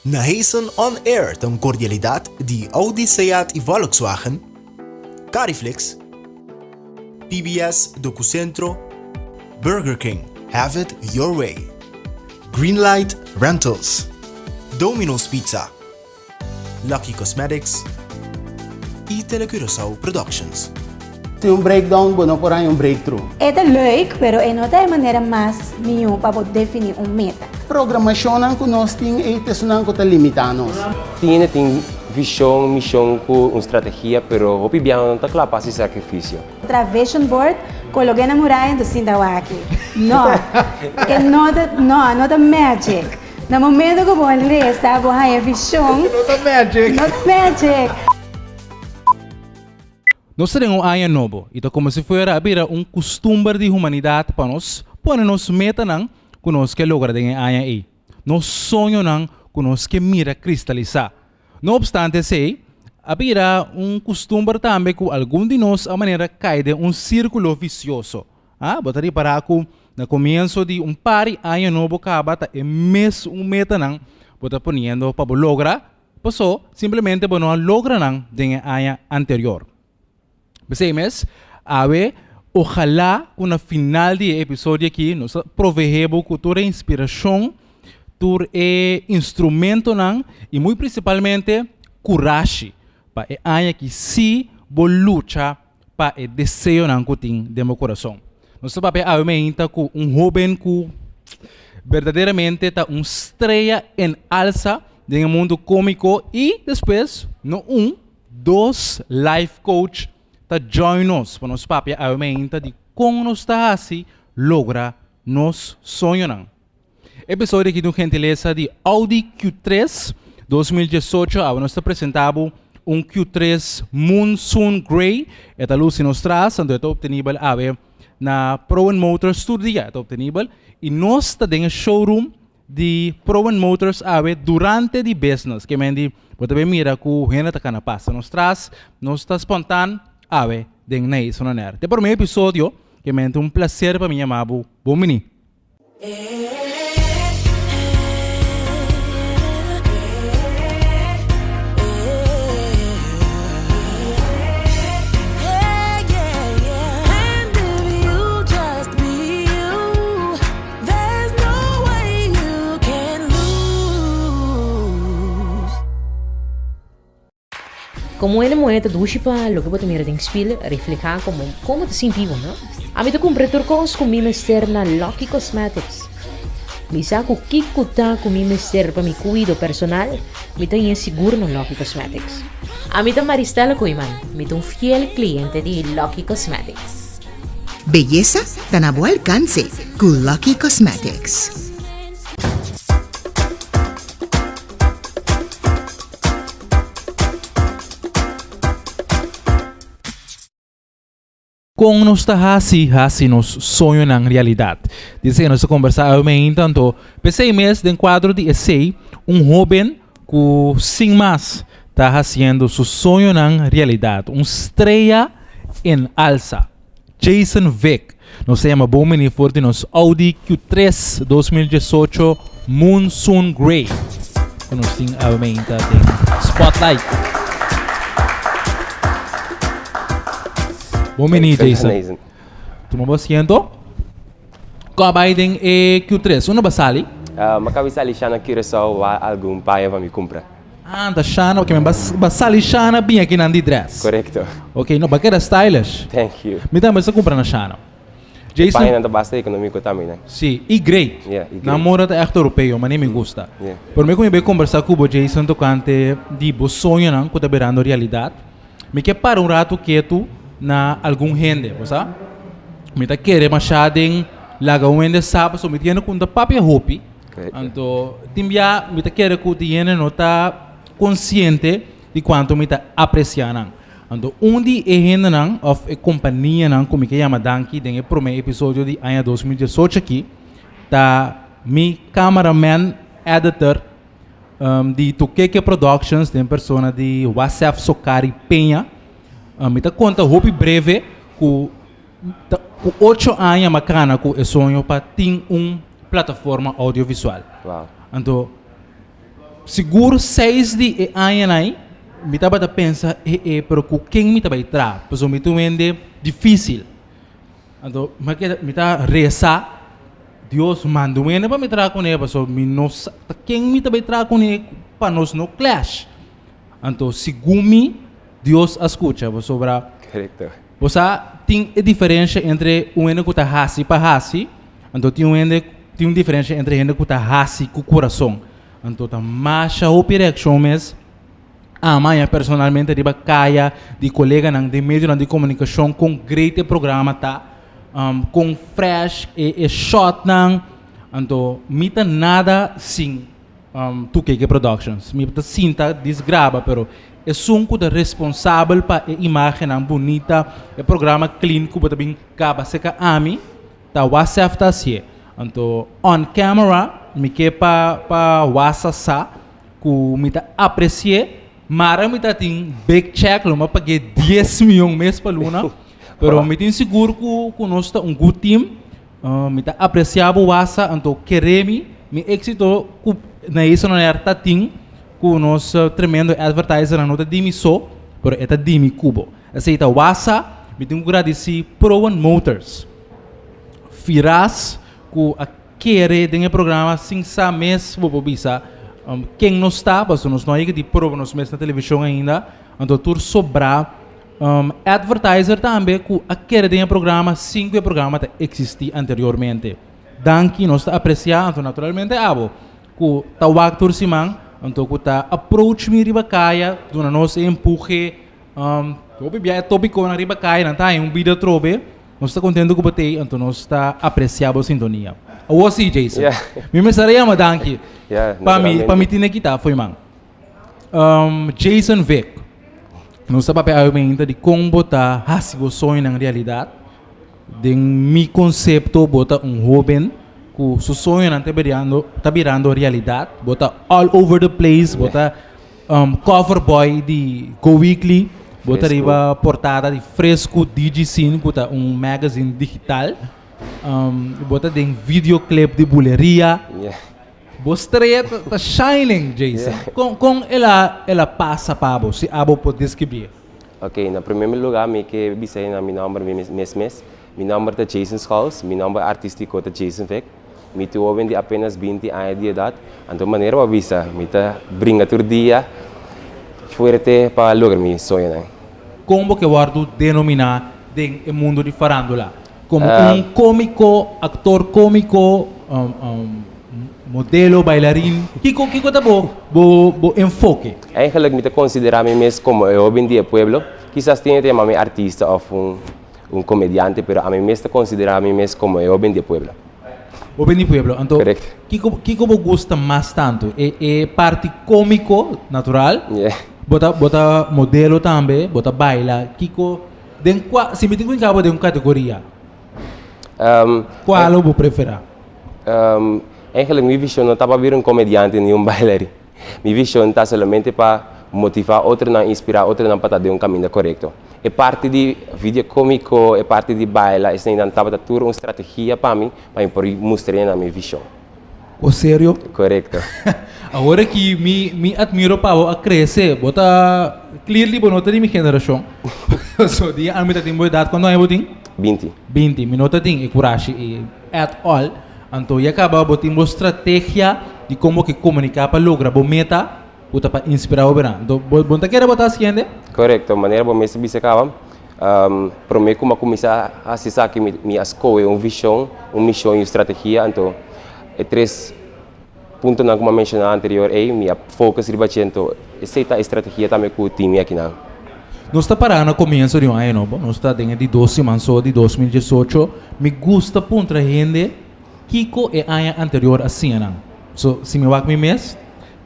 Nahason On Air ta un cordialidad di Audi, Seat y Volkswagen, Cariflex, PBS Docucentro, Burger King, have it your way, Greenlight Rentals, Domino's Pizza, Lucky Cosmetics y Telecuraçao Productions. Sin un breakdown bo no por haña un breakthrough. E ta leuk, pero e no ta e manera mas mihó pa bo definí un meta. Programashonnan ku nos tin ei ta esunnan ku ta limitá nos. Tin hende tin vishon, mishon ku un strategia, pero hopi biaha no ta kla pa hasi sakrifisio. Tra vision board, kolog'é na muraya enton sinta wak. No, e no ta, no, no ta magic. Na momento ku bo lesa, bo haña vishon. No ta magic. No ta magic. Nos ta den un aña nobo i ta komo si fuera a bira un kustumber di humanidat pa nos pone nos metanan ku nos ke logra den e aña ei, nos soñonan ku nos ke mira kristalisá. No opstante esei, a bira un kustumber tambe ku algun di nos a manera kai den un sírkulo visioso. A Bo ta ripará ku na komienso di un par di aña nobo kaba ta e mesun metanan bo ta poniendo pa bo logra Paso, simplemente bo no a logra nan den e aña anterior. P'esei mes, awe, ojalá ku na final di e episodio aki nos a proveé bo ku tur e inspirashon, tur e instrumentonan i muy prinsipalmente kurashi pa e aña aki sí bo lucha pa e deseonan ku tin den bo kurason. Nos ta papia awe meinta ku un hóben ku berdaderamente ta un strea en alsa den e mundu kómiko i despues no un, dos life coach ta join nos pa nos papia awe meinta di kon nos ta hasi logra nos soñonan. Episodio aki ta un gentilesa di Audi Q3 2018. Awe nos ta presenta bo un Q3 Monsoon Grey. E ta luci nos tras, anto e ta obtenibel awe na Proen Motors tur dia e ta obtenibel. Y nos ta den e showroom di Proen Motors awe durante di business. Ke men di bo ta bin mira cu hende ta cana pasa nos tras. Nos ta spontan awe den Nason On Air. Te prome episodio, ke men ta un placer pa mi yama bo bon bini. Komo hende muhé ta dushi pa loke bo ta mira den spil reflehá komo kon bo ta sinti bo, no? Ami ta kumpra tur kos ku mi mester na Lucky Cosmetics. Mi sa ku kiko ta ku mi mester pa mi kuido personal, mi ta haña sigur na Lucky Cosmetics. Ami ta Maristella Koeiman, mi ta un fiel kliente di Lucky Cosmetics. Beyesa ta na bo alkanse ku Lucky Cosmetics. Kon nos ta hasi hasi nos soñonan realidat? Di esei nos ta kombersá awe mainta. Anto, p'esei mes den kuadro di esei, un hóben ku sin mas ta hasiendo su soñonan realidat, un strea en alsa. Jason Vick. Nos ta yama bon bini for di nos Audi Q3 2018 Monsoon Grey ku nos tin awemeinta den Spotlight. Bon bini Jason. Tuma bo asiento. Kon a bai den e Q3? Unda bo a sali? Mi a kabi sali sha na Curaçao wak algun paña pa mi kumpra. Ah, ta Shana, ok, men ba sali Shana bin aki nan di dress. Korekto. Ok, no, ba keda stylish. Thank you. Mi tambe sa kumpra na Shana. Jason. E pañanan ta basta ekonomiko tambe, ne? Si, i great. Yeah, i great. Nan moda ta ègt europeo, mane mi gusta. Yeah. Promé ku mi bai kombersá ku bo, Jason, tokante di bo soñonan ku ta birando realidat, mi ke para un ratu ketu na algun hende, bo sa? Mi ta kere mashá den laga un hende sa, pasobra mi tin hende ku no ta papia hopi. Anto tin bia mi ta kere ku di hende no ta konsiente di kuantu mi ta apresiá nan. Anto un di e hendenan òf e kompanianan ku mi ke yama danki den e promé episodio di aña 2018 aki ta mi cameraman, editor di Tukeke Productions den persona di Wasef Sokari Peña. Mi ta konta hopi breve ku Ta ku ocho aña m'a kana ku e soño pa tin un plataforma audiovisual. Wow. Anto, Sigur seis di e añanan ei mi tabata pensa, e e, pero ku ken mi ta bai traha? Pasobra mi ta un hende difísil. Anto mi a keda, mi ta resa, Dios manda un hende pa mi traha kuné pasobra mi no sa ta ken mi ta bai traha kuné pa nos no clash. Anto segun mi Dios a skucha pasobra Korekto. bo sa tin e diferensha entre un hende ku ta hasi pa hasi, anto tin un hende tin un diferensha entre hende ku ta hasi ku kurason. Anto ta masha hopi reakshon mes. Ama ya personalmente riba kaya di koleganan den medionan di komunikashon kon great e programa ta, kon fresh e e shotnan. Anto mi ta nada sin Tukeke Productions. Mi ta sinta disgraba pero esun ku ta responsabel pa e imagennan bunita, e programa clean ku bo ta bin kaba seka ami, Ta Wasef ta hacié. Anto on camera mi ke pa pa Wasa sa ku mi ta aprecié, mara mi ta tin big check lo mi a pagué dies miyon mes pa luna, pero mi tin sigur ku ku nos ta un good team, mi ta aprecia bo Wasa, anto kere mi, mi exito ku na Jason On Air ta tin ku nos tremendo advertisernan no ta di mi so, pero e ta di mi ku bo. Esei ta Wasa, mi tin ku gradisí Proen Motors. Firas ku a kere den e programa sin sa mes bo por bisa ken nos ta, pasobra nos no a yega di proba nos mes na televishon ainda, anto tur sobrá advertiser tambe ku a kere den e programa sin ku e programa ta eksistí anteriormente. Danki, nos ta apresiá, anto naturalmente abo ku ta wak tur siman, anto ku ta approach mi riba kaya, duna nos e empuhe, Hopi bia e tópikonan riba kaya nan ta haña un bida atrobe. Nos ta kontento ku bo t'ei, anto nos ta apresiá bo sintonia. Awor sí, Jason. Yeah. Mi mester a yama danki Yeah, pa mi, pa mi naturalmente. tine kitá fo'i man. Jason Vick, nos ta papia awe mainta di kon bo ta hasi bo soñonan realidat. Den mi konsepto bo ta un hóben ku su soñonan ta birando, ta birando realidat. Bo ta all over the place, bo ta Cover boy di Go Weekly, bo ta riba portada di Fresku Digizine ku ta un magazine digital. Bo ta den videoclip di Buleria. Bo strea ta shining, Jason. Kon kon el a el a pasa pa bo, si abo por describié? Ok, na primer lugar mi ke bisa na mi nomber mi mes mes. Mi nomber ta Jason Scholz, mi nomber artistico ta Jason Vick. Mi ta un hoben di apenas binti aña di edat, anto manera bo a bisa, mi ta bringa tur dia fuerte pa logra mi soñonan. Kon bo ke wòrdu denominá den e mundu di farándula? Komo un kómiko, aktor kómiko, modelo, bailarin? Kiko kiko ta bo bo bo enfoke? Eigenlijk mi ta konsiderá mi mes komo e hoben di e pueblo. Kisas tin e ta yama mi artista òf un Un comediante, pero ami mes ta considera mi mes como e hoben di e pueblo. Hoben di pueblo. Anto, Correcto. kiko, kiko bo gusta mas tanto? E, e parti comico, natural? Yeah. Bo ta, bo ta modelo tambe, bo ta baila. Kiko, den cua, si mi tin cu hinca bo den un categoria, cual lo bo prefera? Eigenlijk mi vision no ta pa bira un comediante ni un bailarin. Mi vision ta solamente pa motiva otronan, inspira otronan pa ta den un caminda corecto. E parti di video comico, e parti di baila, eseinan tabata tur un strategia pa mi, pa mi por mustra na mi vision. O serio? Corecto. Awor aki mi mi admiro pa bo a crece, bo ta clearly bo no ta di mi generacion. So di ami ta tin bo edad, cuanto aña bo tin? 20. 20, mi no ta tin e curashi ei at all. Anto ya caba bo tin bo strategia di con bo ke comunica pa logra bo meta. Ku ta pa inspirá bo bira. Anto bo bo no ta kere bo ta hasiende? Korekto, manera bo mes a bisa kaba, promé ku mi a kuminsá hasi esaki mi mi a skohe un vishon, un mishon i un strategia, anto e tres puntonan ku mi a menshoná anterior ei mi a focus riba dje, anto esei ta e strategia tambe ku tin mi akinan. Nos ta pará na komienso di un aña nobo, nos ta den e di dos siman so di 2018, mi gusta puntra hende kiko e aña anterior a siña nan. So si mi wak mi mes,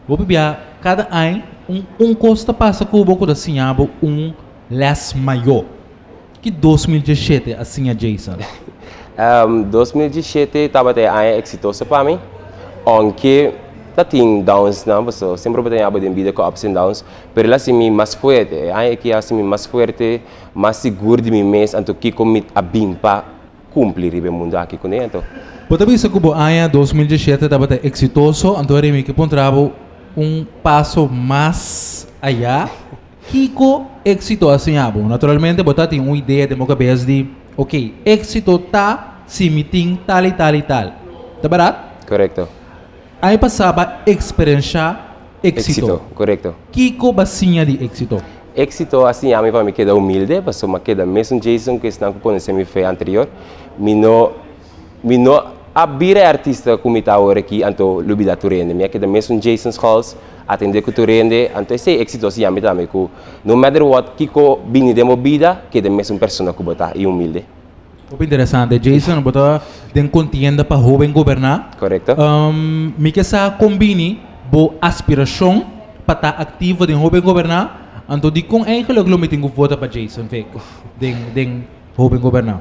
Bo pabia kada añ un un kos ta pasa ku bo ku ta siña bo un lès mayó. Ki 2017 a siña Jason? 2017 tabata e aña eksitoso pa mi, ounke ta tin downsnan, pasobra semper bo ta ña bo den bida ku ups and downs, pero el a hasi mi mas fuerte. E aña aki a hasi mi mas fuerte, mas sigur di mi mes, anto kiko mi a bin pa Cumpli riba e mundo aki cune anto. Bo ta bisa cu bo aña 2017 tabata exitoso, anto Remy ke puntra bo. un paso mas ayá, kiko éksito a siña bo? Naturalmente bo ta tin un idea den bo kabes di, ok, éksito ta si mi tin tal i tal i tal. Ta bèrdat? Korekto. Aña pasá bo a eksperenshá éksito. Éksito, korekto. Kiko bo a siña di éksito? Éksito a siña mi pa mi keda humilde, pasobra mi a keda mesun Jason ku esnan ku konosé mi fe anterior. Mi no Mi no a bira e artista ku mi ta awor aki, anto lubida tur hende. Mi a keda mesun Jason Scholz, atende ku tur hende, anto esei éksito a siña mi tambe ku no matter what kiko bini den bo bida, keda mesun persona ku bo ta i humilde. Hopi interesante. Jason, bo ta den kontienda pa hoben goberná. Korekto. Mi ke sa kon bini bo aspirashon pa ta aktivo den hoben goberná, anto dikon eigenlijk lo mi tin ku vota pa Jason Vick den den Hoben goberná.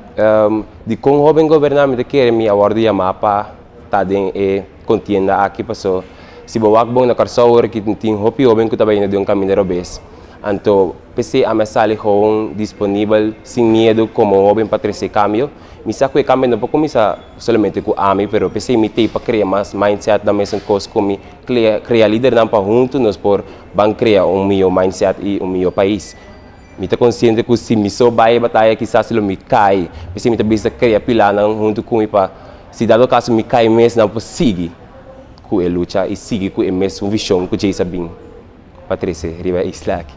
Dikon hoben goberná? Mi ta kere mi a wòrdu yamá pa ta den e kontienda aki paso si bo wak bon na Kòrsou ora ki tin hopi hoben ku ta bayendo den un kaminda robes. Anto p'esei ami a sali gewoon disponibel sin miedu komo un hoben pa trese kambio. Mi sa ku e kambio no por kuminsá solamente ku ami pero p'esei mi t'ei pa krea mas mindset nan mesun kos ku mi krea lidernan pa huntu nos por ban krea un mihó mindset i un mihó pais. Mi ta konsiente ku si mi so bai e bataya kisas lo mi kai. P'esei mi ta bisa krea pilanan huntu ku mi pa si dado kaso mi kai mes nan por sigui ku e lucha i sigui ku e mesun vishon ku Jayce a bin pa trese riba e isla aki.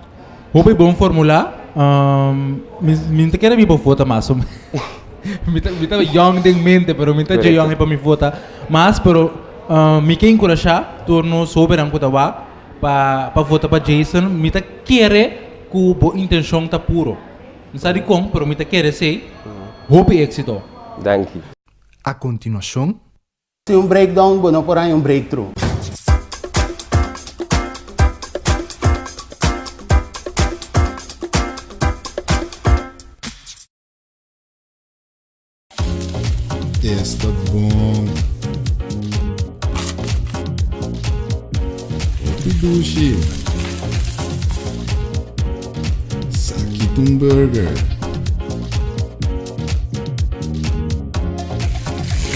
Hopi bon formulá. Mi mi no ta kere mi por vota mas. Mi ta mi ta yòn den mente pero mi ta dje yòn pa mi vota mas pero mi ke enkurashá tur nos hóbennan ku ta wak Pa pa vota pa Jason mi ta kere ku bo intenshon ta puro. Mi sa dikon pero mi ta kere esei. Hopi éksito. Danki. A kontinuashon. Sin un breakdown bo no por haña un breakthrough. Esta bon. Hopi dushi. Saki ta un burger.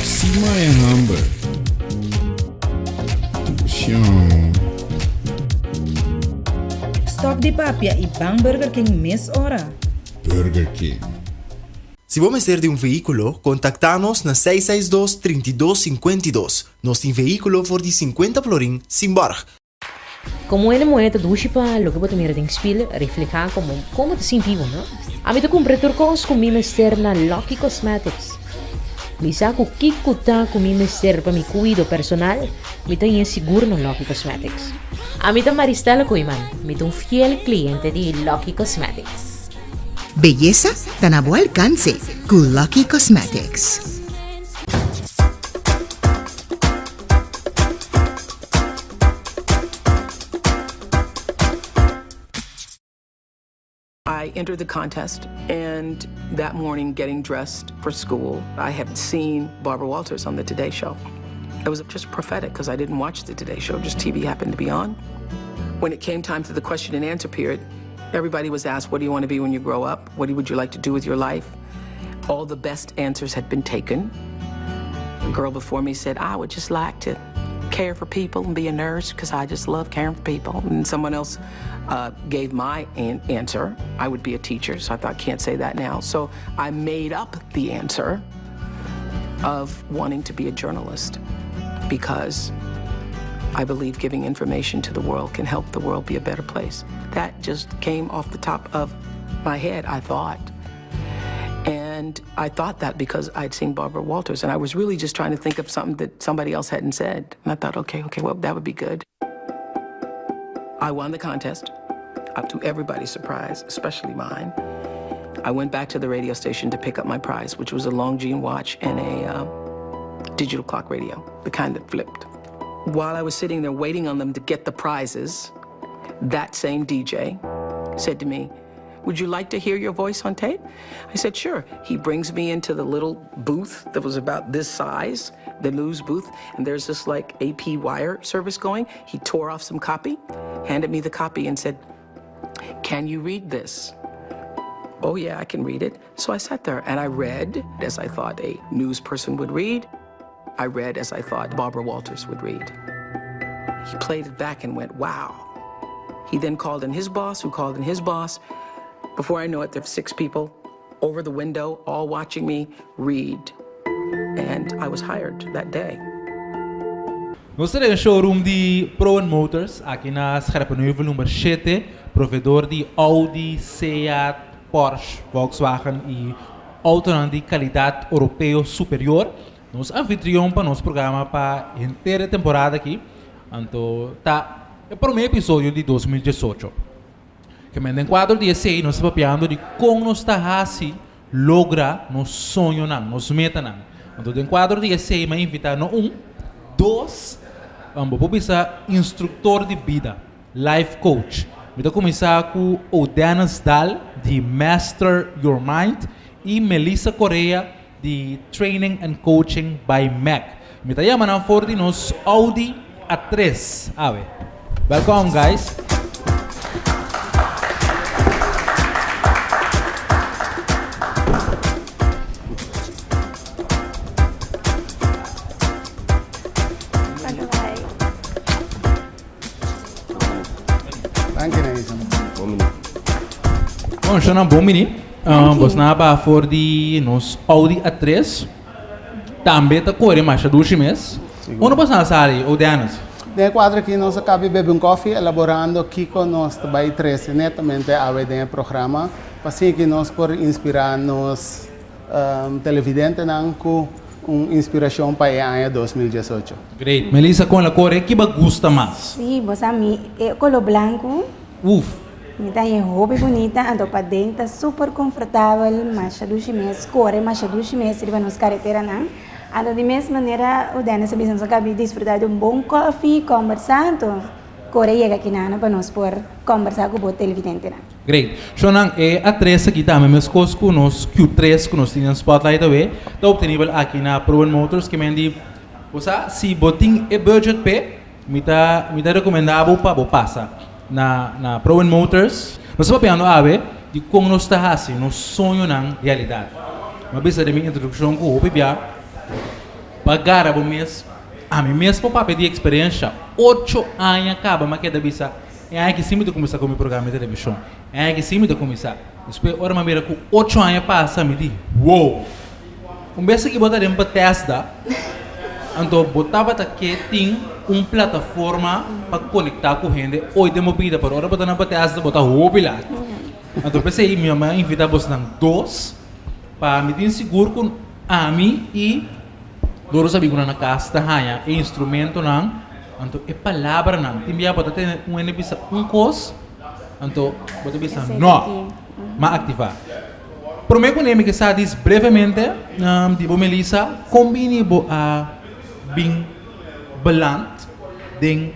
Si maya hamber. Dushi. Stop di papia y ban Burger King mes ora. Burger King. Si bo mester di un vehíkulo, kontaktá nos na seis seis dos, 32 52. Nos tin vehíkulo for di 50 florin sin bòrg. Komo hende muhé ta dushi pa loke bo ta mira den spil reflehá komo kon bo ta sinti bo, no? Ami ta kumpra tur kos ku mi mester na Lucky Cosmetics. Mi sa ku kiko ta ku mi mester pa mi kuido personal, mi ta haña sigur na Lucky Cosmetics. Ami ta Maristella Koeiman, mi ta un fiel kliente di Lucky Cosmetics. Beyesa ta na bo alkanse ku Lucky Cosmetics. I entered the contest, and that morning, getting dressed for school, I had seen Barbara Walters on the Today Show. It was just prophetic because I didn't watch the Today Show, just TV happened to be on. When it came time to the question and answer period, everybody was asked, What do you want to be when you grow up? What would you like to do with your life? All the best answers had been taken. A girl before me said, I would just like to care for people and be a nurse because I just love caring for people. And someone else uh, gave my an- answer. I would be a teacher, so I thought, can't say that now. So I made up the answer of wanting to be a journalist because I believe giving information to the world can help the world be a better place. That just came off the top of my head, I thought. And I thought that because I'd seen Barbara Walters, and I was really just trying to think of something that somebody else hadn't said. And I thought, okay, okay, well, that would be good. I won the contest, up to everybody's surprise, especially mine. I went back to the radio station to pick up my prize, which was a Longines watch and a uh, digital clock radio, the kind that flipped. While I was sitting there waiting on them to get the prizes, that same DJ said to me, Would you like to hear your voice on tape? I said, Sure. He brings me into the little booth that was about this size, the news booth, and there's this like AP wire service going. He tore off some copy, handed me the copy, and said, Can you read this? Oh, yeah, I can read it. So I sat there and I read as I thought a news person would read. I read as I thought Barbara Walters would read. He played it back and went, wow. He then called in his boss, who called in his boss. Before I know it, there are six people over the window, all watching me read. And I was hired that day. Nos ta den showroom di Proen Motors aki na Scherpenheuvel number shete, proveedor di Audi, Seat, Porsche, Volkswagen y autonan di calidad Europeo superior. Nos anfitrion pa nos programa pa henter e temporada aki, anto ta e prome episodio di 2018. Kemen den kuadro di esei nos ta papiando di kon nos ta hasi logra nos soñonan, nos metanan. Anto den kuadro di esei mi a invitá no un, dos, bo por bisa instruktor di bida, life coach. Mi ta kuminsá ku Odennis Daal di Master Your Mind i Melissa Correa di Training and Coaching by Mac. Mi ta yama nan for di nos Audi A3 awe. Welkom guys. Danki Nelson. Bon mini. Bon, shona bon mini. Um, bos na ba for di nos Audi A3. Tambe ta kore masha dushi mes. Unda bos na sali, o Dennis? Den e kuadro aki nos a kabi bebe un kofi elaborando kiko nos ta bai trese netamente awe den e programa pa asina ki nos por inspira nos televidentenan ku un inspirashon pa e aña 2018. Great. Melissa kon la kore ki ba gusta mas? Sí, bo sa mi e kolo blanku. Uf. Mi ta haña hopi bunita, anto paden ta super konfortabel, masha dushi mes, kore masha dushi mes riba nos kareteranan. Anto di mes manera ku Dennis a bisa nos a kabi disfruta di un bon kofi, kombersá, anto kore yega kinana pa nos por kombersá ku bo televidentenan. Great. Shownan, e A3 aki tambe meskos ku nos Q3 ku nos tin den Spotlight awe, ta obtenibel aki na Proen Motors, ke men di, bo sa, si bo tin e budget p'e, Mi ta mi ta rekomendá bo pa bo pasa na na Proen Motors. Nos ta papiando awe di kon nos ta hasi nos soñonan realidat. Mi a bisa den mi introdukshon ku hopi bia pa gara bo mes, ami mes por papia di eksperensha. Ocho aña kaba mi a keda bisa e aña aki si mi ta kuminsá ku mi programa di televishon, e aña aki si mi ta kuminsá. Despues ora mi a mira ku ocho aña pasa mi di, wow! Un bes aki bo ta den Bethesda, anto bo tabata ke tin un plataforma pa konektá ku hende oy den bo bida, pero ora bo ta na Bethesda bo ta hopi lat. Anto p'esei mi mama a invitá bosnan dos pa mi tin sigur ku ami i Doro sabí ku nan na kas ta haña e instrumentonan, anto e palabranan. Tin bia bo ta tene un hende bisa un kos, anto bo ta bisa no, m'a aktivá. Promé ku mi ke sa dis brevemente di bo Melissa, kon bini bo a bin beland den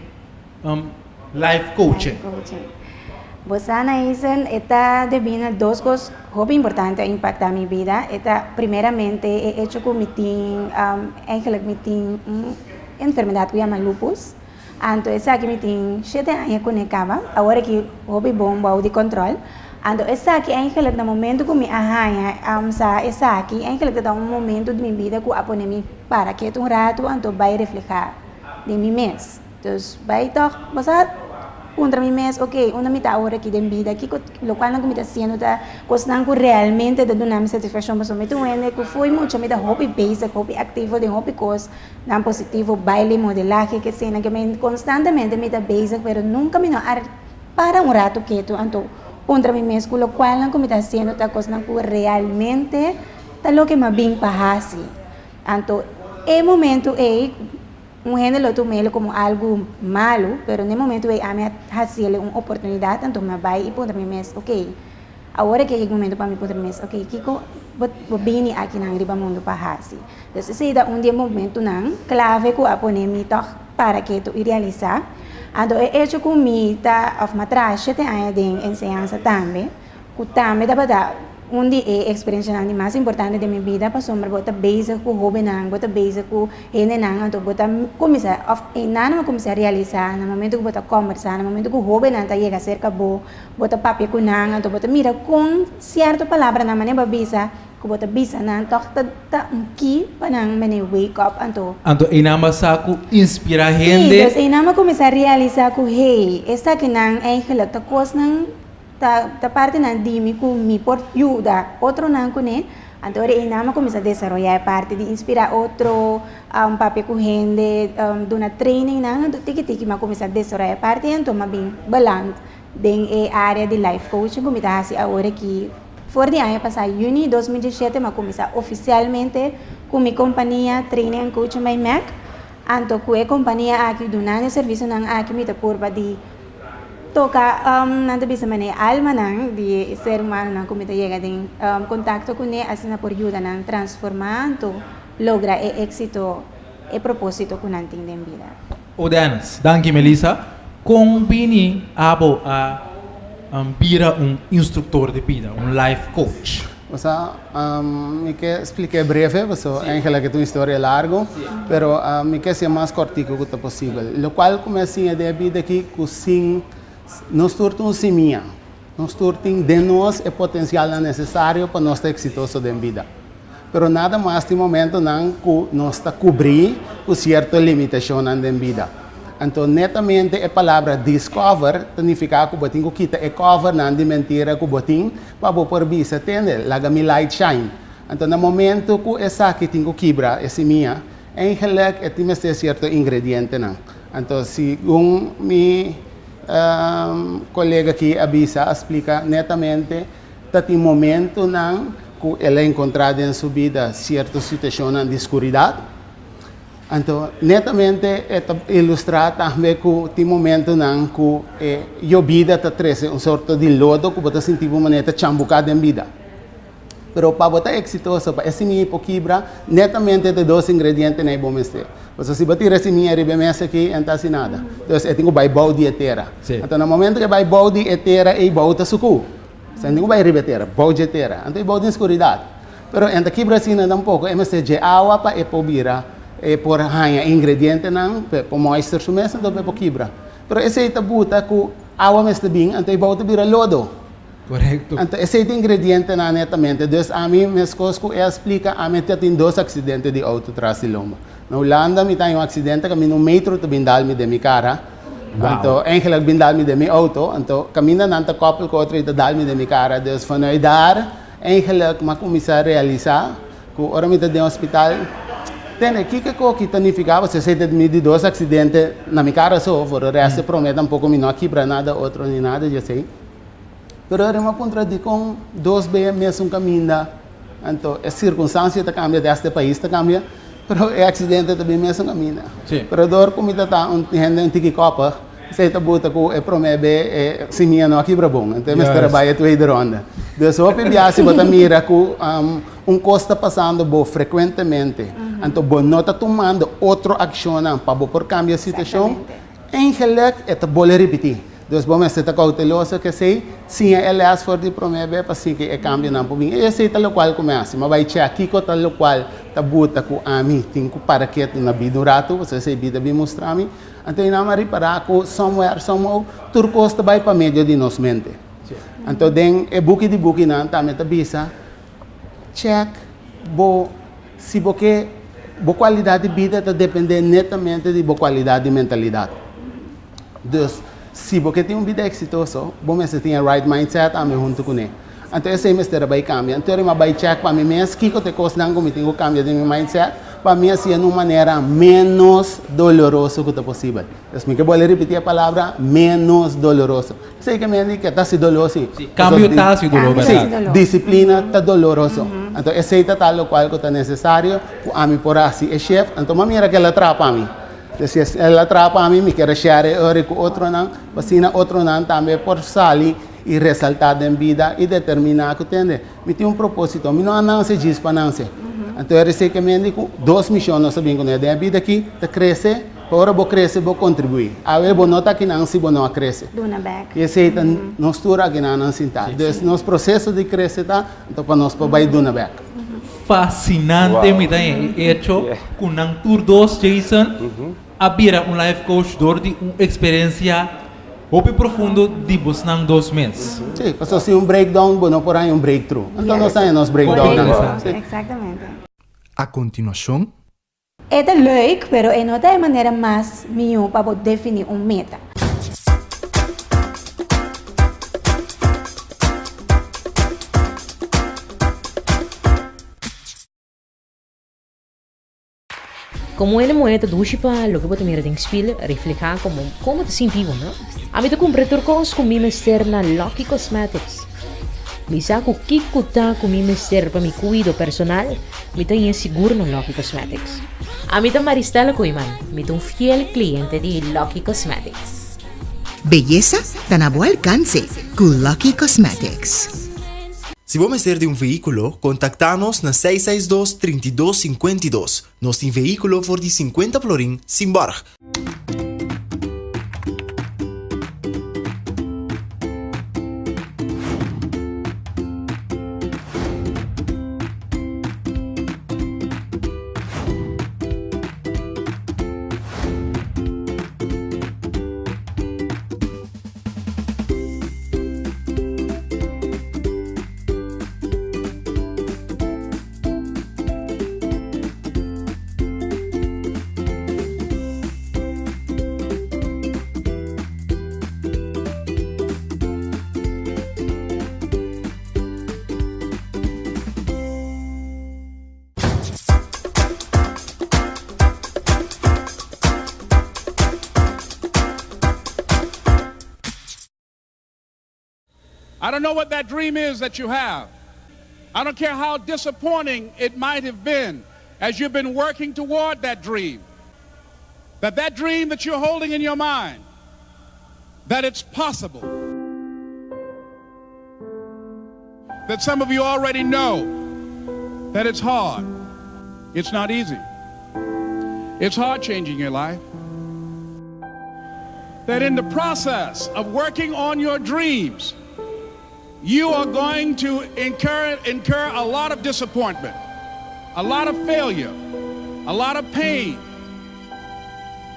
life coaching? Bo sa Naisen, e ta debí na dos kos hopi importante a impactá mi bida. E ta primeramente e echo ku mi tin, eigenlijk mi tin un enfermedat ku yama lupus. Anto esaki mi tin shete aña kuné kaba, awor aki hopi bon bou di kòntròl. Anto esaki eigenlijk na momento ku mi a haña sa esaki, eigenlijk ta un momento di mi bida ku a pone mi para ketu un ratu anto bai reflehá den mi mes. Dus bai tòg bo sa puntra mi mes, oke, unda mi ta awor aki den bida? Kiko lokualnan ku mi ta hasiendo ta kosnan ku realmente ta duna mi satisfakshon? Pasobra mi ta un hende ku fo'i mucha mi ta hopi bezig, hopi aktivo den hopi kos. Nan positivo, baile, modelahe, ke sena ke mi konstantemente mi ta bezig pero nunka mi no a para un ratu ketu anto puntra mi mes ku lokualnan ku mi ta hasiendo ta kosnan ku realmente ta loke mi a bin pa hasi. Anto e momento ei un hende lo tum'el komo algu malu pero na e momento ei ami a hasiel un oportunidat anto mi a bai i puntra mi mes okey Awor aki a yega momento pa mi puntra mi mes, ok, kiko bo bo bini akinan riba mundu pa hasi? Dus esei ta un di e momentunan klave ku a pone mi tòg para ketu i realisá. Anto e echo ku mi ta òf mi a traha shete aña den enseñansa tambe, ku tambe tabata un di e eksperensianan di mas importante den mi bida pasobra bo ta bezig ku hóbennan, bo ta bezig ku hendenan, anto bo ta kuminsá òf einan bo kuminsá realisá na momento ku bo ta kòmbersá, na momento ku hóbennan ta yega serka bo, Bo ta papia ku nan, anto bo ta mira kon sierto palabranan manera bo a bisa, ku bo ta bisa nan tòg ta ta un key pa nan mene wake up anto. Anto einan bo a sa ku inspirá Sí, hende. dus einan bo kuminsá realisá ku hey, esakinan eigenlijk ta kosnan ta ta partinan di mi ku mi por yuda otronan kuné. Anto ora einan bo kuminsá desaroyá e parti di inspirá otro, papia ku hende, duna trainingnan, anto tiki tiki mi a kuminsá desaroyá e parti anto mi a bin beland den e área di life coaching ku mi ta hasi awor aki. For di aña pasá yüni 2017 mi a kuminsá ofisialmente ku mi kompania Training and Coaching by Mac. Anto ku e kompania aki dunando e servisionan aki mi ta purba di toka nan ta bisa manera e almanan di e ser humanonan ku mi ta yega den kontakto kuné asina por yuda nan transformá anto logra e éksito e propósito ku nan tin den bida. O Dennis, Danki Melissa. Kon bini abo a bira un instruktor di bida, un life coach? Osea, mi ke splik'é breve, paso eigenlijk e ta un historia largu, pero mi ke hasié mas kòrtiku ku ta posibel. Lokual ku mi a siña den e bida aki ku sin nos tur ta un simia, nos tur tin den nos e potensialnan nesesario pa nos ta eksitoso den bida. Pero nada mas tin momentonan ku nos ta kubrí ku sierto limitashonnan den bida. Anto netamente e palabra discover ta nifiká ku bo tin ku kita e covernan di mentira ku bo tin pa bo por bisa, Tende, laga mi light shine. Anto na momento ku esaki tin ku kibra e simia, eigenlik e tin mester sierto ingredientenan. Anto segun mi kolega aki a bisa, a splika netamente, Ta tin momentunan ku el a enkontrá den su bida sierto situashonnan di skuridat. Anto, netamente e ta ilustrá tambe ku tin momentunan ku e yobida ta trese un sorto di lodo ku bo ta sinti bo manera ta chambuká den bida. Pero pa bo ta eksitoso, pa e simia por kibra, netamente ta dos ingredientenan ei bo mester. Pasobra si bo tira e simia riba e mesa aki, e no ta hasi nada. Entonces e tin ku bai bou di e tera. Anto na momento ku e bai bou di e tera ei bou ta sukú. Sa e tin ku bai riba e tera, bou dje tera. Anto e bou den skuridat. Pero e no ta kibra asina tampoko. E mester dje awa pa e por bira, e por haña e ingredientenan pa e por moister su mes anto pa e por kibra. Pero esei ta buta ku awa mester bin anto e bou ta bira lodo. Korekto. Anto esei ta ingredientenan netamente. Dus ami meskos ku e a splika, ami ta tin dos aksidente di outo tras di lomba. Na Hulanda mi ta haña un aksidente kaminda un metro ta bin dal mi den mi kara. Anto eigenlijk bin dal mi den mi outo. Anto kaminda nan ta koppel ku otro i ta dal mi den mi kara. Dus vanuit daar eigenlijk mi a kuminsá realisá ku ora mi ta den hospital, tene kiko ku aki ta nifiká? Pasobra esei ta mi di dos aksidente na mi kara so, for e rèst promé tampoko mi no a kibra nada otro ni nada di esei. Pero e rema puntra dikon dos be mesun kaminda, anto e sirkunstansia ta kambia, deste pais ta kambia, pero e aksidente ta bin mesun kaminda. Pero dor ku mi ta ta un hende un tiki kòpig, esei ta buta ku e promé be e simia no a kibra bon, anto e mester a bai e tweede ronde. Dus hopi bia si bo ta mira ku un kos ta pasando bo frekuentemente, anto bo no ta tumando otro akshonnan pa bo por kambia e situashon, Eigenlijk e ta bole ripití. Dus bo mester ta kouteloso ku esei, siña e lès for di promé be pa sigui e kambionan por bin. I esei ta lokual ku mi hasi. Mi a bai chèk kiko ta lokual ta buta ku ami tin ku para ketu na bida un ratu, pasobra esei bida bin mustra mi. Anto einan mi a ripará ku somewhere, somehow, tur kos ta bai pa medio di nos mente. Anto den e buki di bukinan tambe ta bisa, Chèk bo si bo ke bo kualidat di bida ta dependé netamente di bo kualidat di mentalidat. Dus, si bo ke tin un bida eksitoso, bo mester tin e right mindset tambe huntu kuné. Anto esei mester a bai kambia. Anto mi a bai chèk pa mi mes kiko ta e kosnan ku mi tin ku kambia den mi mindset pa mi hasié na un manera ménos doloroso ku ta posibel. Dus mi ke bolbe ripití e palabra ménos doloroso. Esei ke men di ke ta hasi doló si. Si, kambio ta hasi doló, bèrdat? Si, disiplina ta doloroso. Anto esei ta tal lokual ku ta nesesario ku ami por hasi e shef. Anto mi a mira ku el a traha pa mi. Entonces si el a traha pa mi, mi kier a share e ori ku otronan, pa asina otronan tambe por sali i resaltá den bida i determiná ku tende, mi tin un propósito, mi no a nanse djis pa nanse. Anto e resei ke men di ku dos mishon nos a bin kuné den e bida aki, ta krese. Pa ora bo krese bo kontribuí. Awe bo no ta akinan si bo no a krese. Duna bek. I esei ta nos tur akinanan sintá. Dus nos proseso di krese ta anto pa nos por bai duna bek. Fasinante mi ta e echo ku nan tur dos, Jason, a bira un life coach dor di un eksperensia. Hopi profundo di bosnan dos mes. Sí, pasobra sin un breakdown bo no por haña un breakthrough. Anto nos haña nos breakdownnan. Correcto, exactamente. A continuacion. E ta leuk, pero e no ta e manera mas mihó pa bo definí un meta. Komo hende muhé ta dushi pa loke bo ta mira den spil reflehá komo kon bo ta sinti bo, no? Ami ta kumpra tur kos ku mi mester na Lucky Cosmetics. Mi sa ku kiko ta ku mi mester pa mi kuido personal, mi ta haña sigur na Lucky Cosmetics. Ami ta Maristella Koeiman, mi ta un fiel kliente di Lucky Cosmetics. Beyesa ta na bo alkanse ku Lucky Cosmetics. Si bo mester di un vehíkulo, kontaktá nos na 662 32 52. Nos tin vehíkulo for di 50 florin sin bòrg. I don't know what that dream is that you have. I don't care how disappointing it might have been as you've been working toward that dream. That that dream that you're holding in your mind, that it's possible. That some of you already know that it's hard. It's not easy. It's hard changing your life. That in the process of working on your dreams, you are going to incur, incur a lot of disappointment, a lot of failure, a lot of pain.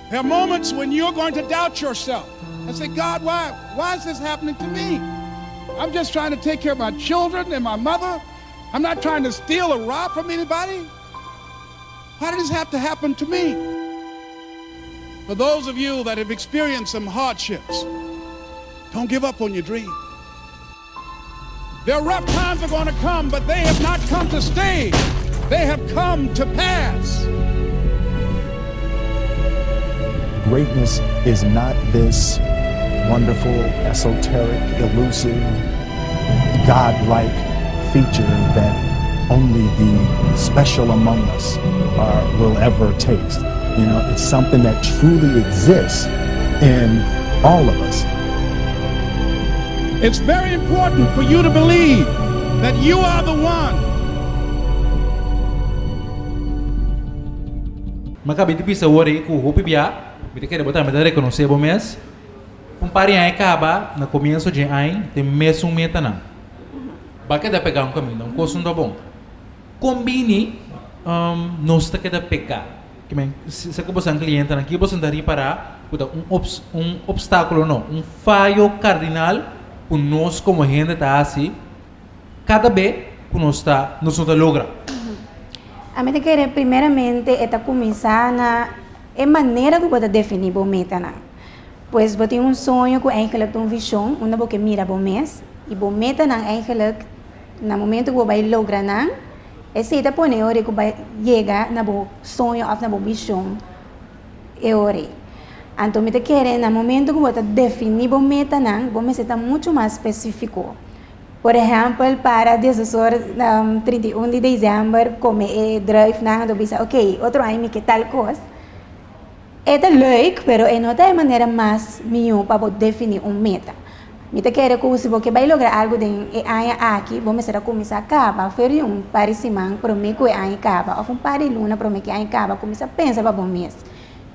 There are moments when you're going to doubt yourself and say, God, why, why is this happening to me? I'm just trying to take care of my children and my mother. I'm not trying to steal or rob from anybody. Why did this have to happen to me? For those of you that have experienced some hardships, don't give up on your dream. Their rough times are going to come, but they have not come to stay. They have come to pass. Greatness is not this wonderful, esoteric, elusive, godlike feature that only the special among us are, will ever taste. You know, it's something that truly exists in all of us. It's very important for you to believe that you are the one. Mi a kaba di bisa awor ei ku hopi bia mi ta kere bo tambe ta rekonosé bo mes. Un par di aña kaba na komienso dje aña den mesun metanan. Ba keda pegá un kaminda, un kos no ta bon. Kon bini nos ta keda pegá? Ke men, si ku boso klientenan, ki boso ta ripará ku ta un obs un opstákulo no, un fayo kardinal ku nos komo hende ta hasi kada be ku nos ta nos no ta logra? Ami ta kere primeramente e ta kuminsá na e manera ku bo ta definí bo metanan. Pues bo tin un soño ku eigenlijk ta un vishon unda bo ke mira bo mes i bo metanan eigenlijk na momento ku bo bai logra nan, Esei ta pone e ora ku bai yega na bo soño òf na bo vishon e ora ei. Anto mi ta kere na momento ku bo ta definí bo metanan, bo mester ta muchu mas spesífiko. Por ehèmpel, para diesdos or 31 di desèmber kome e druifnan anto bisa oke, otro aña mi ke tal kos. E ta leuk, pero e no ta e manera mas mihó pa bo definí un meta. Mi ta kere ku si bo ke bai logra algu den e aña aki, bo mester a kuminsá kaba for di un par di siman promé ku e aña kaba òf un par di luna promé ku e aña kaba, kuminsá pensa pa bo mes,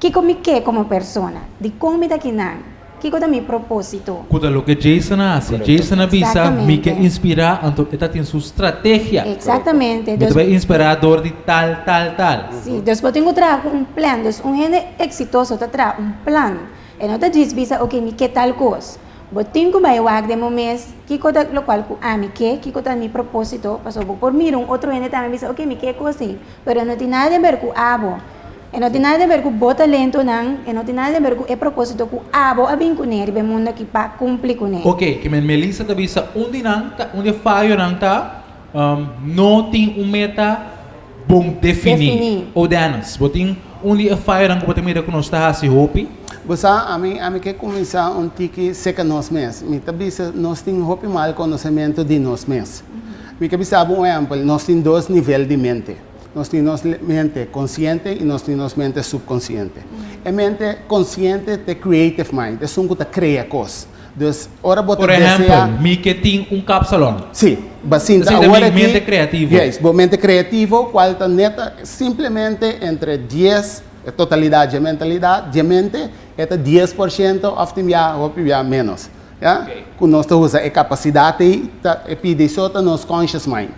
Kiko mi ke komo persona? Dikon mi ta kinan? Kiko ta mi propósito? Ku ta loke Jason a hasi. Jason a bisa, Mi ke inspirá, anto e ta tin su strategia. Exactamente. Mi ta bai inspirá dor di tal, tal, tal. Sí, dus bo tin ku traha ku un plan. Dus un hende eksitoso ta traha un plan. E no ta djis bisa ok mi ke tal kos. Bo tin ku bai wak den bo mes kiko ta lokual ku ami ke, kiko ta mi propósito, pasobra bo por mira un otro hende tambe bisa ok mi ke e kos ei, pero e no tin nada di ber ku abo, e no tin nada di ber ku bo talentonan, e no tin nada di ber ku e propósito ku abo a bin kuné riba e mundu aki pa kumpli kuné. Ok, ke men Melissa ta bisa un di nan ta un di e fayonan ta no tin un meta bon definí. Definí. O Dennis, bo tin un di e fayonan ku bo ta mira ku nos ta hasi hopi? Bo sa, ami, ami ke kuminsá un tiki seka nos mes. Mi ta bisa nos tin hopi mal konosementu di nos mes. Mi ke bisa bo un ehèmpel, nos tin dos nivel di mente. Nos tin nos mente konsiente i nos tin nos mente supkonsiente. E mente konsiente ta e creative mind, esun ku ta krea kos. Dus, ora bo ta Por desea. ehèmpel, mi ke tin un kapsalon. Sí, bo sinta Esei ta awor mi aki. mente kreativo. Juist, bo mente kreativo, kual ta neta simplemente entre dies, e totalidat dje mentalidat, dje mente, e ta 10% òf tin bia hopi bia ménos. Ya? Ku nos ta usa e kapasidat ei, ta e pidi so ta nos conscious mind.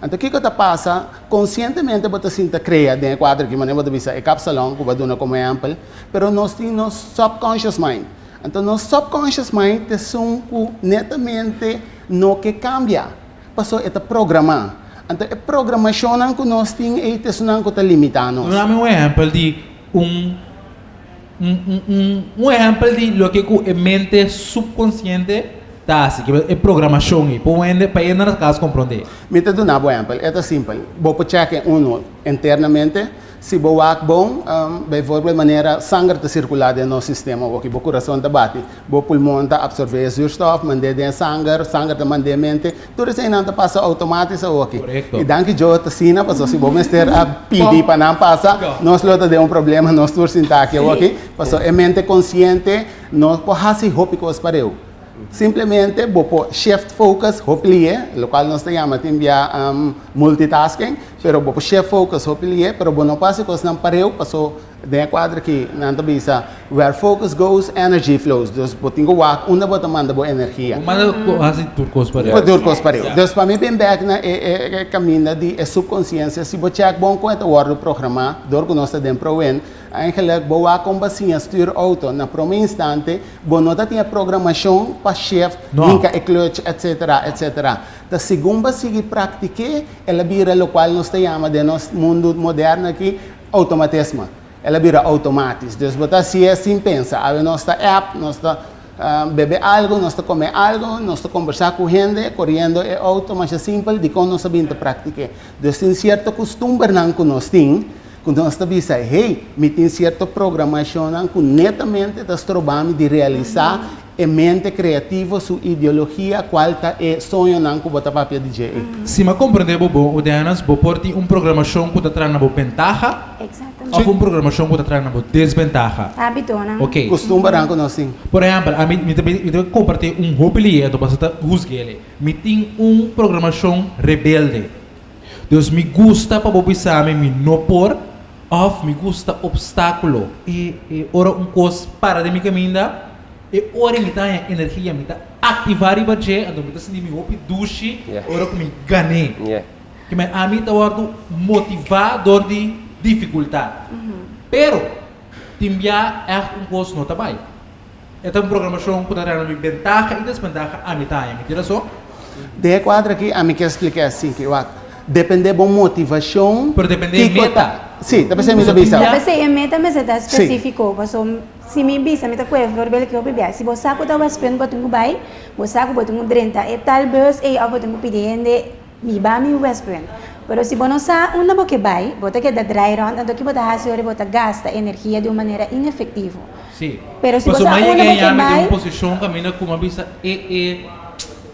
Anto kiko ta pasa? Konsientemente bo ta sinta krea den e kuadro aki, manera bo ta bisa e kapsalon ku bo a duna komo ehèmpel, pero nos tin nos subconscious mind. Anto nos subconscious mind ta esun ku netamente no ke kambia, pasobra e ta programá. Anto e programashonnan ku nos tin ei ta esunnan ku ta limitá nos. Duna mi un ehèmpel di un un un un un ehèmpel di loke ku e mente subkonsiente ta hasi, ke e programashon ei, pa un hende pa e hende na kas komprondé. Mi ta duna bo ehèmpel, e ta simpel. Bo por chèk e unu internamente. Si bo wak bon, bijvoorbeeld manera sanger ta sirkulá den nos sistema oki, bo kurason ta bati, bo pulmon ta apsorbé e zuurstof, mand'é den e sanger, sanger ta mand'é mente, tur eseinan ta pasa outomátis awoki. Korekto. I danki Dios ta asina, pasobra si bo mester a pidi pa nan pasa, nos lo ta den un problema, nos tur sintá aki awoki, pasobra e mente konsiente no por hasi hopi kos pareu. Simplemente bo por shift focus hopi lihe, lokual nos ta yama tin bia multitasking, pero bo por shift focus hopi lihe, pero bo no por hasi kosnan pareu paso den e kuadro aki nan ta bisa where focus goes, energy flows. Dus bo tin ku wak unda bo ta manda bo energia. Bo manda hasi tur kos pareu. Tur kos pareu. Dus pa mi bin bek na e kaminda di e subkonsiensia, si bo chèk bon kon e ta wòrdu programá dor ku nos ta den Prowin, Eigenlijk, bo wak kon bo siña stuur auto, na prome instante, bo no ta tin e programashon pa shift, No. hinka e clutch, etcetera, etcetera. Ta segun bo sigui praktik'é, el a bira lokual nos ta yama den nos mundu moderno aki, automatisme. El a bira automatis. Dus bo ta hasié sin pensa. Awe nos ta app, nos ta bebe algu, nos ta kome algu, nos ta kombersá ku hende, koriendo e auto masha simpel, dikon nos a bin ta praktik'é? Dus tin sierto kustumbernan ku nos tin, Ku nos ta bisa, hey, mi tin sierto programashonnan ku netamente ta stroba mi di realisá e mente kreativo su ideologia kual ta e soñonan ku bo ta papia di dje ei. Si mi a komprendé bo bon, Udenas, bo por tin un programashon ku ta traha na bo bentaha òf un programashon ku ta traha na bo desbentaha. Hábitonan. Oké. Kustumbernan ku nos tin. Por ehèmpel, ami mi ta mi ta kompartí un hopi lié, anto boso ta husg'é. Mi tin un programashon rebelde. Dus mi gusta pa bo bisa mi mi no por of mi gusta obstaculo. E e ora un cos para den mi caminda e ora mi ta haña energia mi ta activa riba dje anto mi ta sinti mi hopi dushi ora cu mi gané. Kimen ami ta wordo motiva dor di dificultad. Pero tin bia echt un cos no ta bay. E ta un programashon ku ta traha na mi bentaha i desbentaha ami ta haña. Mi tin rason? Den e kuadro aki ami ke splika asin ke wak depende bo motivashon Pero depende e kiko meta. ta si ta p'esei mi ta bisa. Ta p'esei e meta mester ta spesifiko paso si mi bisa mi ta kohe voorbeeld ki hopi bia si bo sa ku ta Westpunt bo tin ku bai bo sa ku bo tin ku drenta e tal bus ei of bo tin ku pidi hende Mi ba mi Westpunt. Pero si bo no sa unda bo ke bai, bo ta keda drai rond, anto ki bo ta hasi ora bo ta gasta energia di un manera inefectivo. Sí. Pero si bo Pasobra sa mi a unda yega bo ke yami den bai. un posishon kaminda ku mi a bisa e e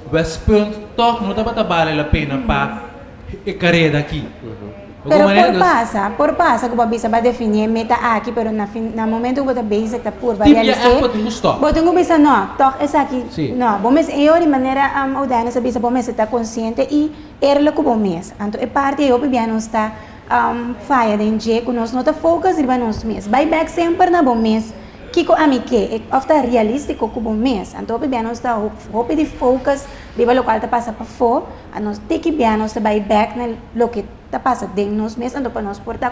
Westpunt tòg no tabata bale la pena pa e kareda aki. Pero por pasa, por pasa ku bo a bisa bo a definí e meta aki, pero na fin, na momento ku bo ta bezig ta purba Tin bia realis'é, ègt bo tin ku stòp. bo tin ku bisa nò, tòg esaki Sí. nò. Bo mes e ora di manera Odanis a bisa bo mester ta konsiente i eerlijk ku bo mes. Anto e parti ei hopi bia nos ta faya den dje ku nos no ta focus riba nos mes. Bai bèk semper na bo mes kiko ami ke, òf ta realístiko ku bo mes. Anto hopi bia nos ta hopi di focus riba lokual ta pasa pafó, a nos tiki bia nos ta bai bèk na loke ta pasa den nos mes anto pa nos por ta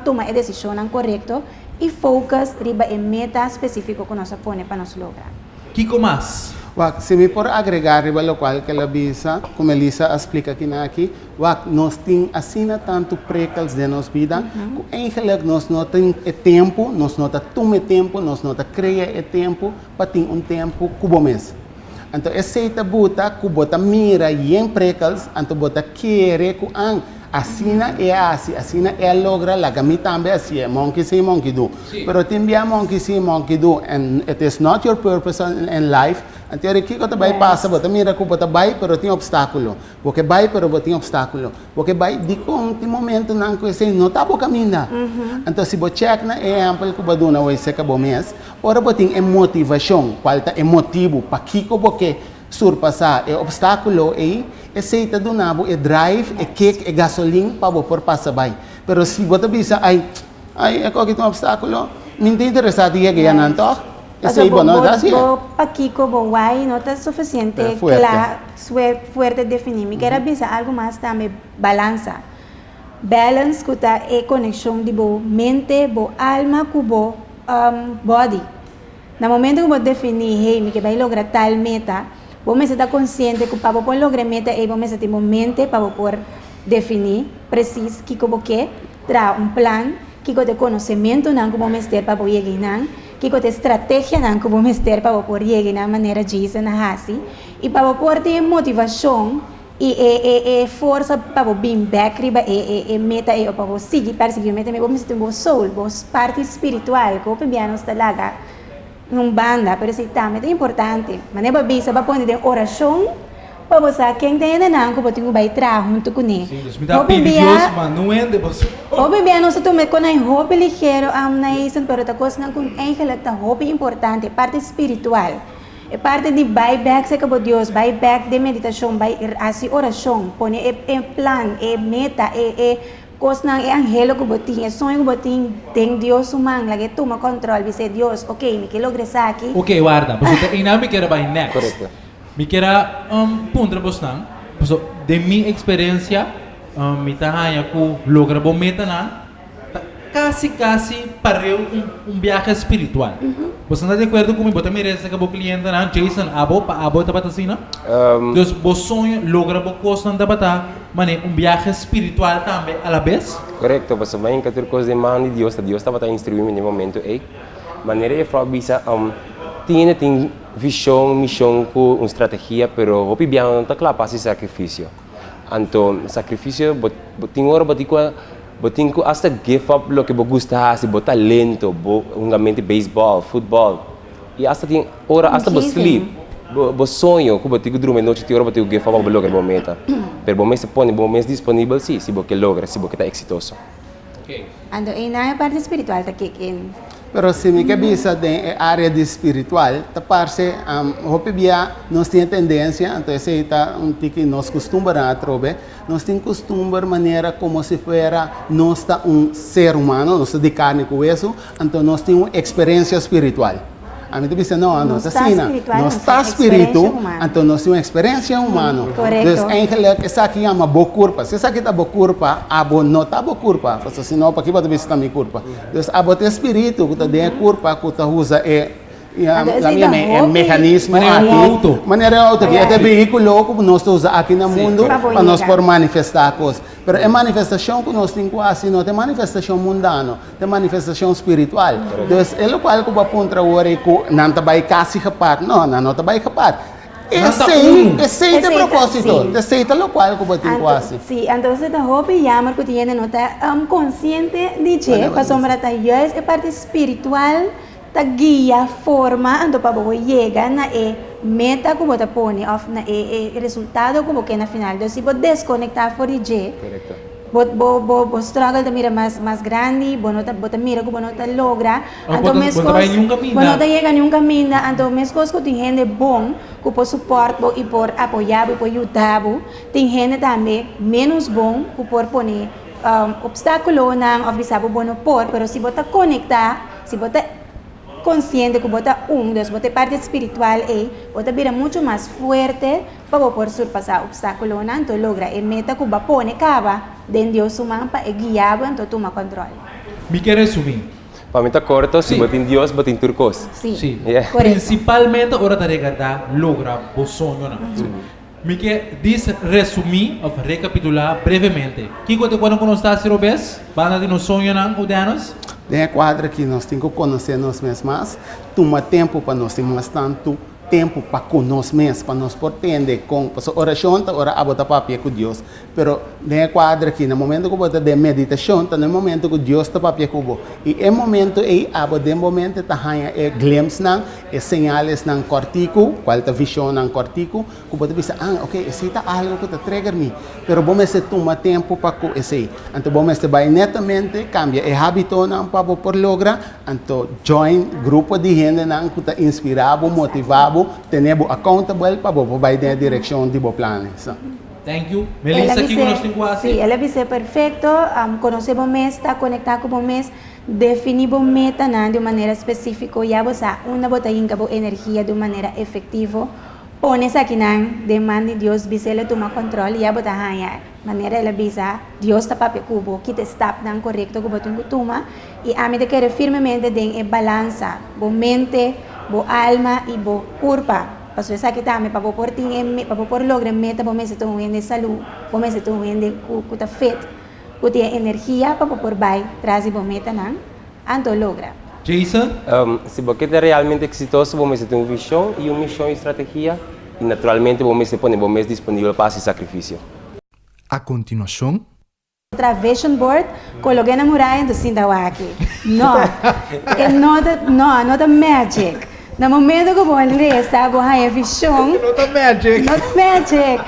tuma e desishonnan korekto. i focus riba e meta spesífiko ku nos a pone pa nos logra. Kiko mas? Wak, si mi por agregá riba lokual ku el a bisa, ku Melissa a splika kinan aki, wak, nos tin asina tantu prikkels den nos bida ku eigenlik nos no tin e tempu, nos no ta tuma e tempu, nos no ta krea e tempu pa tin un tempu ku bo mes. Anto esei ta buta ku bo ta mira yen prikkels, anto bo ta kere ku an, asina e a hasi, asina e a logra, laga mi tambe hasié, monkey see, monkey do. Pero tin bia monkey see, monkey do and it is not your purpose in life, anto ora kiko ta bai pasa, bo ta mira ku bo ta bai pero tin opstákulo, bo ke bai pero bo tin opstákulo, bo ke bai, dikon tin momentunan ku esei no ta bo kaminda? Anto si bo chèk na e ehèmpel ku bo a duna awor serka bo mes, Ora bo tin e motivashon, kual ta e motibu pakiko bo ke surpasá e opstákulo ei, esei ta duna bo e drive, e kick, e gasolin pa bo por pasa bai. Pero si bo ta bisa, Ai, ai, e koki ta un opstákulo, mi no ta interesá di yega yanan tòg, esei bo no ta hasié. Bo pakiko, bo why no ta sufisiente kla, fuerte definí. Mi kier a bisa algu mas tambe, balansa. Balance ku ta e konekshon di bo mente, bo alma ku bo body. Na momento ku bo definí, hey, mi ke bai logra tal meta, bo mester ta konsiente ku pa bo por logra e meta ei bo mester tin bo mente pa bo por definí presis kiko bo ke, traha un plan, kiko ta e konosementunan ku bo mester pa bo yega einan, kiko ta e strategianan ku bo mester pa bo por yega einan manera Jason a hasi, i pa bo por tin e motivashon I e e e forsa pa bo bin bek riba e e e meta ei o pa bo sigui persiguí e meta ei, bo mester tin bo soul, bo parti spiritual ku hopi bia nos ta laga un banda, pero esei tambe ta importante. Manera bo a bisa bo a pone den orashon pa bo sa ken ta hendenan ku bo tin ku bai traha huntu kuné. Sí, dus mi ta pidi Dios ma no hende pasobra. Hopi bia nos ta tuma e konan hopi ligero am na Eisen, pero ta kosnan ku eigenlik ta hopi importante, e parti spiritual. E parti di bai bek serka bo Dios, bai bek den meditashon, bai hasi orashon, pone e e plan, e meta, e e kosnan, e anhelo ku bo tin, e soño ku bo tin den Dios su man, laga e tuma kòntròl, bis'é, Dios, oke, mi ke logra esaki. Oke, warda, pasobra ta einan mi kier a bai next. Korekto. Mi kier a puntra bosnan, pasobra den mi eksperensia mi ta haña ku logra bo metanan Ta kasi kasi pareu un un biahe spiritual. Bo ta di akuerdo ku mi? Bo ta mira esaki bo klientenan, Jason, abo, pa abo tabata asina? Dus bo soño, logra bo kosnan tabata manera un biahe spiritual tambe alabes? Korekto, pasobra mi a hinka tur kos den man di Dios, ta Dios tabata instruí mi den e momento ei. Manera e frou a bisa, tin hende tin vishon, mishon ku un strategia, pero hopi biaha no ta kla pa hasi sakrifisio. Anto sakrifisio bo tin ora bo tin ku bo tin ku asta give up loke bo gusta hasi, bo talento, bo hungamento di beisbòl, futbòl i asta tin ora asta bo sleep, bo bo soño ku bo tin ku drumi anochi tin ora bo tin ku give up pa bo logra bo meta. Pero bo mester pone bo mes disponibel si, si bo ke logra, si bo ke ta eksitoso. Anto einan e parti spiritual ta kick in. Pero si mi ke bisa den e área di spiritual, ta parse hopi bia nos tin e tendensia, anto esei ta un tiki nos kustumbernan atrobe, nos tin kustumber manera komo si fuera nos ta un ser humano, nos ta di karni ku wesu, anto nos tin un eksperensia spiritual. Ami ta bisa no, no ta asina. Nos ta spiritu, anto nos tin un eksperensia humano. Dus eigenlijk esaki yama bo kurpa. Si esaki ta bo kurpa, abo no ta bo kurpa. Pasobra si no, paki bo ta bisa ta mi kurpa? Dus abo ta e spiritu ku ta den e kurpa ku ta usa e e mekanismo aki. Manera un outo. E ta e vehíkulo ku nos ta usa aki na mundu pa nos por manifestá kos. Pero e manifestashon ku nos tin ku hasi no ta e manifestashon mundano. Ta manifestacion spiritual. Dus e locual cu bo a puntra awor e cu nan ta bay casi gepaard. No, nan no ta bay gepaard. Esey, esey ta e proposito. Esey ta locual cu bo tin cu haci. Si, entonces ta hopi jammer cu tin hende no ta consciente di dje, pasobra ta juist e parti spiritual ta guia, forma, anto pa bo yega na e meta cu bo ta pone of na e resultado cu bo ke na final. Dus si bo desconecta for di dje, Bo bo bo bo struggle ta mira mas mas grandi, bo no ta bo ta mira ku bo no ta logra, anto Bo meskos ta bai niun kaminda. bo no ta yega niun kaminda, anto meskos ku tin hende bon ku por support bo i por apoya bo i por yuda bo, tin hende tambe menos bon ku por pone opstakulonan òf bisa bo bo no por, pero si bo ta konekta, si bo ta konsiente ku bo ta un, dus bo ta e parti spiritual ei, bo ta bira muchu mas fuerte. Pa bo por surpasá opstákulonan, anto logra e meta ku bo a pone kaba den Dios su man pa e guia bo anto tuma kòntròl. Mi ke resumí. Pa mi ta korto, si bo tin Dios, bo tin tur kos. Sí. Prinsipalmente ora ta regardá logra bo soñonan. Mi ke dis resumí òf rekapitulá brevemente. Kiko ta e kuadro ku nos ta hasi robes banda di nos soñonan, Udenos? Den e kuadro aki nos tin ku konosé nos mes mas, tuma tempu pa nos tin mas tantu tempu pa ku nos mes, pa nos por tende kon, pasobra orashon ta ora abo ta papia ku Dios, Pero den e kuadro aki, na momento ku bo ta den meditashon, ta na e momento ku Dios ta papia ku bo. I e momento ei abo den bo mente ta haña e glimpsnan, e señalesnan kòrtiku, kual ta vishonnan kòrtiku, ku bo ta bisa, ah, oke, esei ta algu ku ta trigger mi. Pero bo mester tuma tempu pa ku esei. Anto bo mester bai netamente kambia e hábitonan pa bo por logra, anto join grupo di hendenan ku ta inspirá bo, motivá bo, tene bo accountable pa bo por bai den e direkshon di bo planes. Thank you. Melissa, kiko nos tin ku hasi? Sí, el a bis'é perfecto. Conoce bo mes, ta conecta cu bo mes, defini bo metanan di un manera specifico, ya bo sa unda bo ta hinca bo energia di un manera efectivo. Pone esakinan den man di Dios, bis'é lo tuma control, ya bo ta haña, manera el a bisa, Dios ta papia cu bo, kita e stapnan corecto cu bo tin cu tuma. Y ami ta kere firmemente den e balansa, bo mente, bo alma y bo curpa. Pasobra esaki tambe pa bo por tin e pa bo por logra e meta bo mester ta un hende salú, bo mester ta un hende ku ku ta fit, ku tin e energia pa bo por bai tras di bo metanan, anto logra. Jason? Si bo ke ta realmente eksitoso bo mester tin un vishon i un mishon i strategia i naturalmente bo mester pone bo mes disponibel pa hasi sakrifisio. A kontinuashon, Tra vision board, coloke na muraya enton sinta waki. No, e no ta, no, no ta magic. Na momento cu bo a lesa, bo haya vision. No ta magic. No ta magic.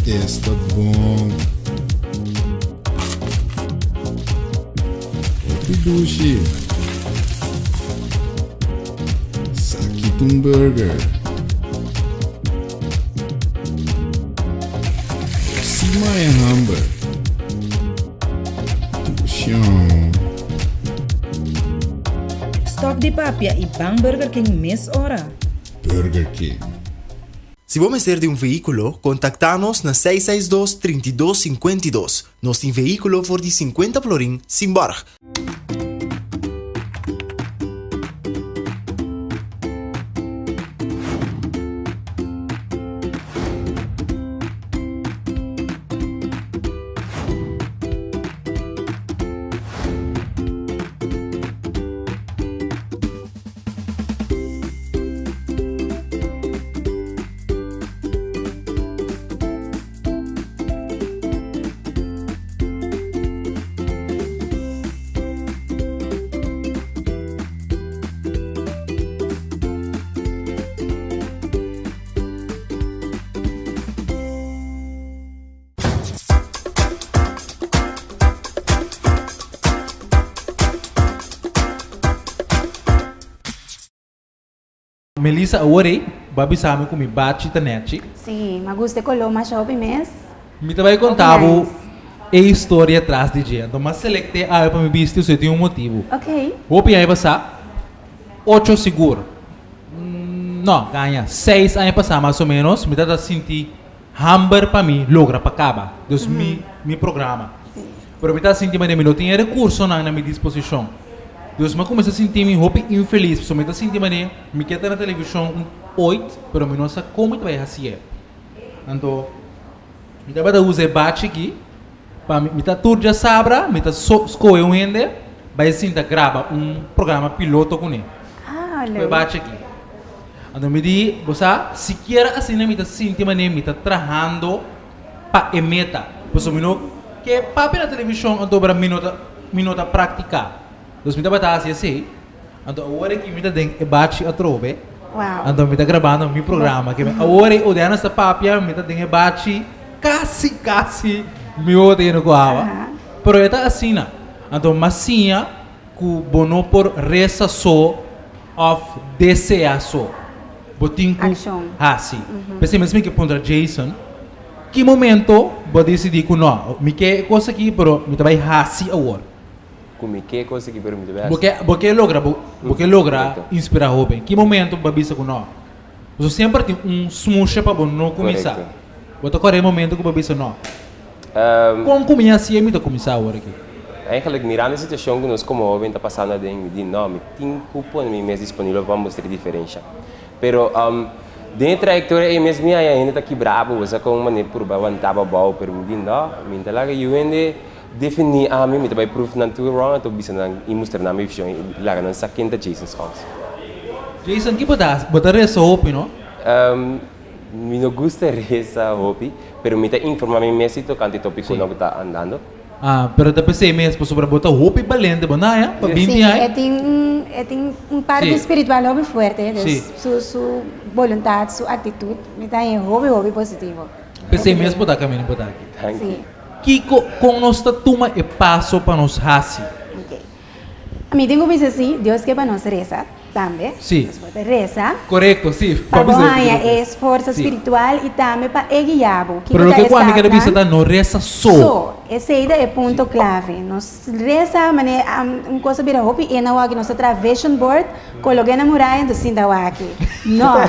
Esta bon. Hopi dushi. Saki ta un burger. Sima e hamber. Dushon. Stop di papia y ban Burger King mes ora. Burger King. Si bo mester di un vehíkulo, kontaktá nos na 662 32 52. Nos tin vehíkulo for di 50 florin sin bòrg. Melissa awor ei bo a bisa mi ku mi bachi ta nechi. Sí, mi a gusta e koló masha hopi mes. Mi ta bai konta bo e historia tras di dje. Anto mi a selekt'é awe pa mi bisti osei tin un motibu. Ok. Hopi aña pasá, ocho sigur, no, gaña, seis aña pasá mas o ménos, mi tabata sinti Hamber pa mi logra pa kaba. Dus mi mi programa. Pero mi ta sinti manera mi no tin e rekursonan na mi disposishon. Dus mi a kuminsá sinti mi hopi infelis pasobra mi ta sinti manera mi ke ta na televishon un oit pero mi no sa kon mi ta bai hasié. Anto mi tabata usa e bachi aki pa mi mi ta tur djasabra mi ta so skohe un hende bai sinta graba un programa piloto kuné. Ah, Ku e leuk. bachi aki. Anto mi di, Bo sa, sikiera asina mi ta sinti manera mi ta trahando pa e meta. Pasobra mi no ke papia na televishon anto ora mi no ta mi no ta praktiká. Dus mi tabata hasi esei. Anto awor aki mi ta den e bachi atrobe. Wow. Anto mi ta grabando mi programa. Ke awor ei Odeana sta papia, mi ta den e bachi kasi kasi mi wowo ta yena ku awa. Pero e ta asina. Anto mas siña Ku bo no por resa so òf deseá so. Bo tin ku hasi. P'esei mes mi ke puntra Jason, ki momento bo a disidí ku no, mi ke e kos aki pero mi ta bai hasi awor? Ku mi ke e kos aki pero mi ta bai hasi. Bo ke bo ke logra bo ke logra inspirá hóben. Ki momento bo a bisa ku no? Pasobra semper tin un smusha pa bo no kuminsá. Bo ta kòrda e momento ku bo a bisa no. Kon ku mi hasié mi ta kuminsá awor aki? Eigenlijk mirando e situashon ku nos komo hóben ta pasando aden mi di no, mi tin ku pone mi mes disponibel pa mustra e diferensha. Pero den e trayektoria ei mes mi haña hende ta kibra bo, bo sa kon manera purba wanta bo abou, pero mi di no, mi no ta laga yu hende definí ami, mi ta bai proof nan tur wrong anto bisa nan i mustra nan mi vision i laga nan sa ken ta Jason Schons. Jason, ki bo ta hasi? Bo ta resa hopi, no? Mi no gusta resa hopi, pero mi ta informa mi mes si tocante topiconan cu ta andando. Ah, pero ta pesey mes, pasobra bo ta hopi balente, bo na ya, pa binti Sí, aña. e tin un, e tin un parti spiritual hopi fuerte, dus su, su boluntad, su actitud, mi ta haña hopi, hopi positivo. Pesey mes bo ta caminda bo ta aki. Danki. Sí. Kico, con nos ta tuma e paso pa nos haci? Ok. Mi tin ku bisa si, Dios ke pa nos resa tambe. Sí. Nos por ta resa. Korekto, sí. Pa bo haña e forsa spiritual i tambe pa e guia bo. Pero loke ku ami kere bisa ta no resa so. So. Esei ta e punto klave. Nos resa manera un kos a bira hopi ena awor aki nos ta traha vision board, kolog'é na muraya enton sinta awor aki. No.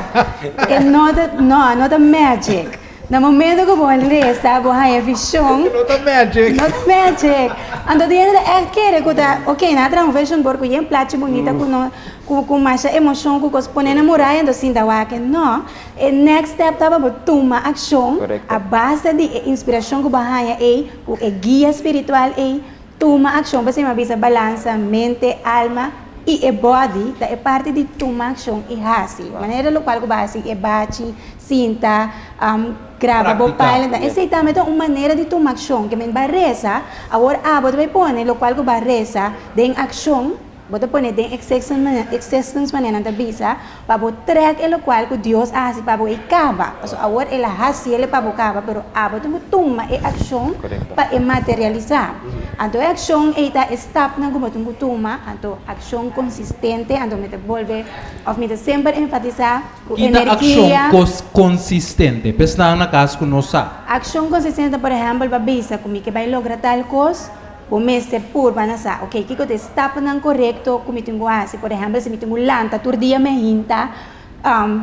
E no ta, no, no ta magic. Na momento ku bo resa, bo haña vishon. No ta magic. No ta magic. Anto di hende ta ègt kere ku ta, ok, nan a traha un vision board ku yen plachi bunita ku no, ku ku masha emoshon ku kos pone na muraya anto sinta wak. No, e next step ta pa bo tuma akshon a base di e inspirashon ku bo a haña ei, ku e guia spiritual ei, Tuma akshon pasobra mi a bisa balansa mente, alma i e body ta e parti di tuma akshon i hasi. Manera lokual ku bo hasi e bachi, sinta, graba bo pilot, esei tambe ta un manera di tuma akshon. Ke men bo a resa, awor abo ta bai pone lokual ku bo a resa den akshon, bo ta pone den existence manera nan ta bisa, Pa bo trek e lokual ku Dios a hasi pa bo ei kaba. Pasobra awor el a hasiel pa bo kaba, pero abo tin ku tuma e akshon pa e materialisá. Anto e akshon ei ta e stapnan ku bo tin ku tuma, anto akshon konsistente, anto mi ta bolbe òf mi ta semper enfatisá ku Kita akshon energia. konsistente? Pa esnan na kas ku no sa. Akshon konsistente ta por ehèmpel pa bisa ku mi ke bai logra tal kos. Bo mester purba na sa, ok, kiko ta e stapnan korekto ku mi tin ku hasi? Por ehèmpel, si mi tin ku lanta tur dia mainta,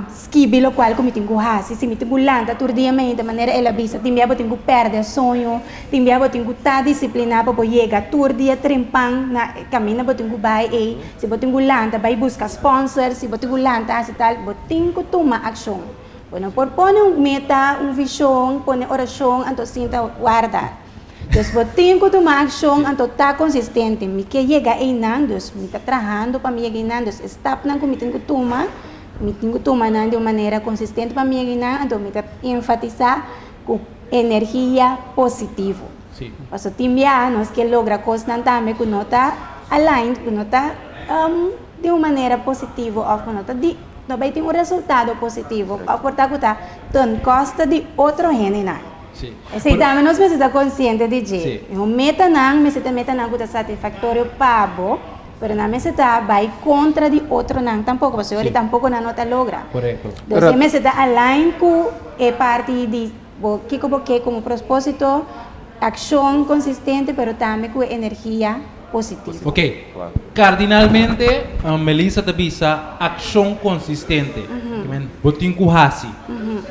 skibi lokual ku mi tin ku hasi. Si mi tin ku lanta tur dia mainta, manera el a bisa, tin bia bo tin ku pèrdè soño, tin bia bo tin ku ta disipliná pa bo yega tur dia trempan na e kaminda bo tin ku bai ei. Si bo tin ku lanta bai buska sponsor, si bo tin ku lanta hasi tal, bo tin ku tuma akshon. Bo no por pone un meta, un vishon, pone orashon, anto sinta warda. Dus bo tin ku tuma akshon anto ta konsistente. Mi ke yega einan, dus mi ta trahando pa mi yega einan, dus e stapnan ku mi tin ku tuma, mi tin ku tuma nan di un manera konsistente pa mi yega einan, anto mi ta enfatisá ku energia positivo. Pasobra tin biaha nos ke logra kosnan tambe ku no ta aligned, ku no ta di un manera positivo òf ku no ta di, no bai tin un resultado positivo òf por ta ku ta ten kosta di otro hendenan. Esei tambe nos mester ta konsiente di dje. E un metanan mester ta metanan ku ta satisfaktorio pa bo, pero nan mester ta bai kontra di otronan tampoko, pasobra ora tampoko nan no ta logra. Dus e mester ta align ku e parti di bo kiko bo ke komo prosposito, akshon konsistente, pero tambe ku e energia positivo. Ok. Kardinalmente Melissa ta bisa akshon konsistente. Bo tin ku hasi.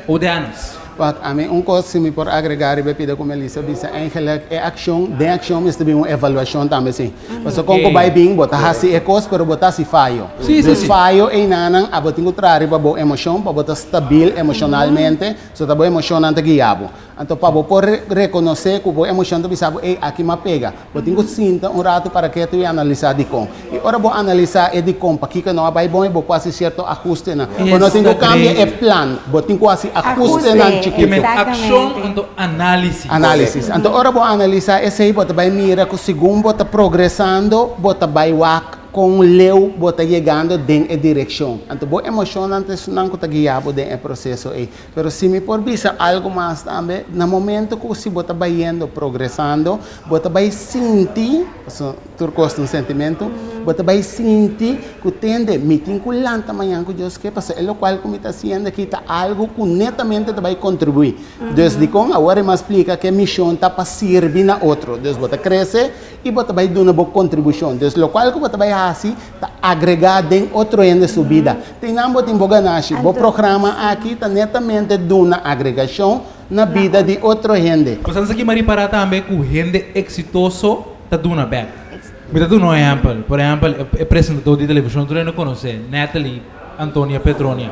Odeanos. Wak, ami un kos si mi por agregá riba e pida ku Melissa bisa, eigenlik e akshon, den akshon mester bin un evaluashon tambe si. Pasobra kon ku bai bin bo ta hasi e kos pero bo ta hasi fayo. Dus fayo einanan abo tin ku traha riba bo emoshon pa bo ta stabil emoshonalmente, so ta bo emoshonnan ta guia bo. Anto pa bo por rekonosé ku bo emoshon ta bisa bo, ey, aki m'a pega. Bo tin ku sinta un ratu para ketu i analisá dikon. I ora bo analisá e dikon pakiko no a bai bon, bo por hasi sierto ahustenan. Bo no tin ku kambia e plan, bo tin ku hasi ahustenan chikitu. Akshon anto análisis. Análisis. Anto ora bo analisá esei, bo ta bai mira ku segun bo ta progresando, bo ta bai wak Kon leu bo ta yegando den e direkshon. Anto bo emoshonnan ta esunnan ku ta guia bo den e proseso ei. Pero si mi por bisa algu mas tambe, na momento ku si bo ta bayendo, progresando, bo ta bai sinti, pasobra tur kos ta un sentimentu, Bo ta bai sinti ku tende, mi tin ku lanta mañan ku Dios ke, pasobra e lokual ku mi ta hasiendo aki ta algu ku netamente ta bai kontribuí. Dus dikon awor e mas splika ku e mishon ta pa sirbi na otro. Dus bo ta krese i bo ta bai duna bo kontribushon. Dus lokual ku bo ta bai hasi ta agregá den otro hende su bida. Te nan bo tin bo ganashi. Bo programa aki ta netamente duna agregashon na bida di otro hende. Bo sa ki mi a ripará tambe ku hende eksitoso ta duna bèk. Mi ta duna un ehèmpel. Por ehèmpel, e presentadó di televishon tur hende konosé, Natalie Antonia Petronia.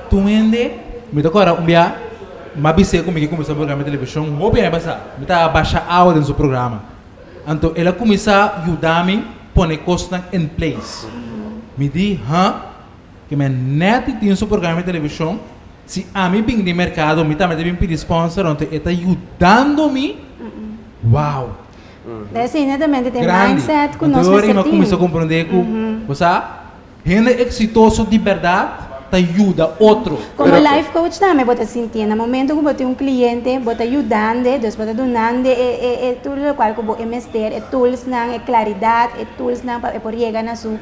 Tur hende, mi ta kòrda un bia, mi a bis'é ku mi ke kuminsá un programa di televishon hopi aña pasá. Mi ta basha awa den su programa. Anto el a kuminsá yuda mi pone kosnan in place. Mi di, Huh? Ke men nèt tin su programa di televishon, si ami bin den merkado mi tambe ta bin pidi sponsor, anto e ta yudando mi. Wow! Esei netamente ta e Grandi. mindset ku Anto nos e ora mester mi a tin. kuminsá komprondé ku, bo sa, hende eksitoso di bèrdat ta yuda otro. Komo life coach tambe bo ta sintié na momento ku bo tin un kliente bo ta yudand'e, dus bo ta dunand'e e e e tur lokual ku bo e mester, e toolsnan, e klaridat, e toolsnan pa e por yega na su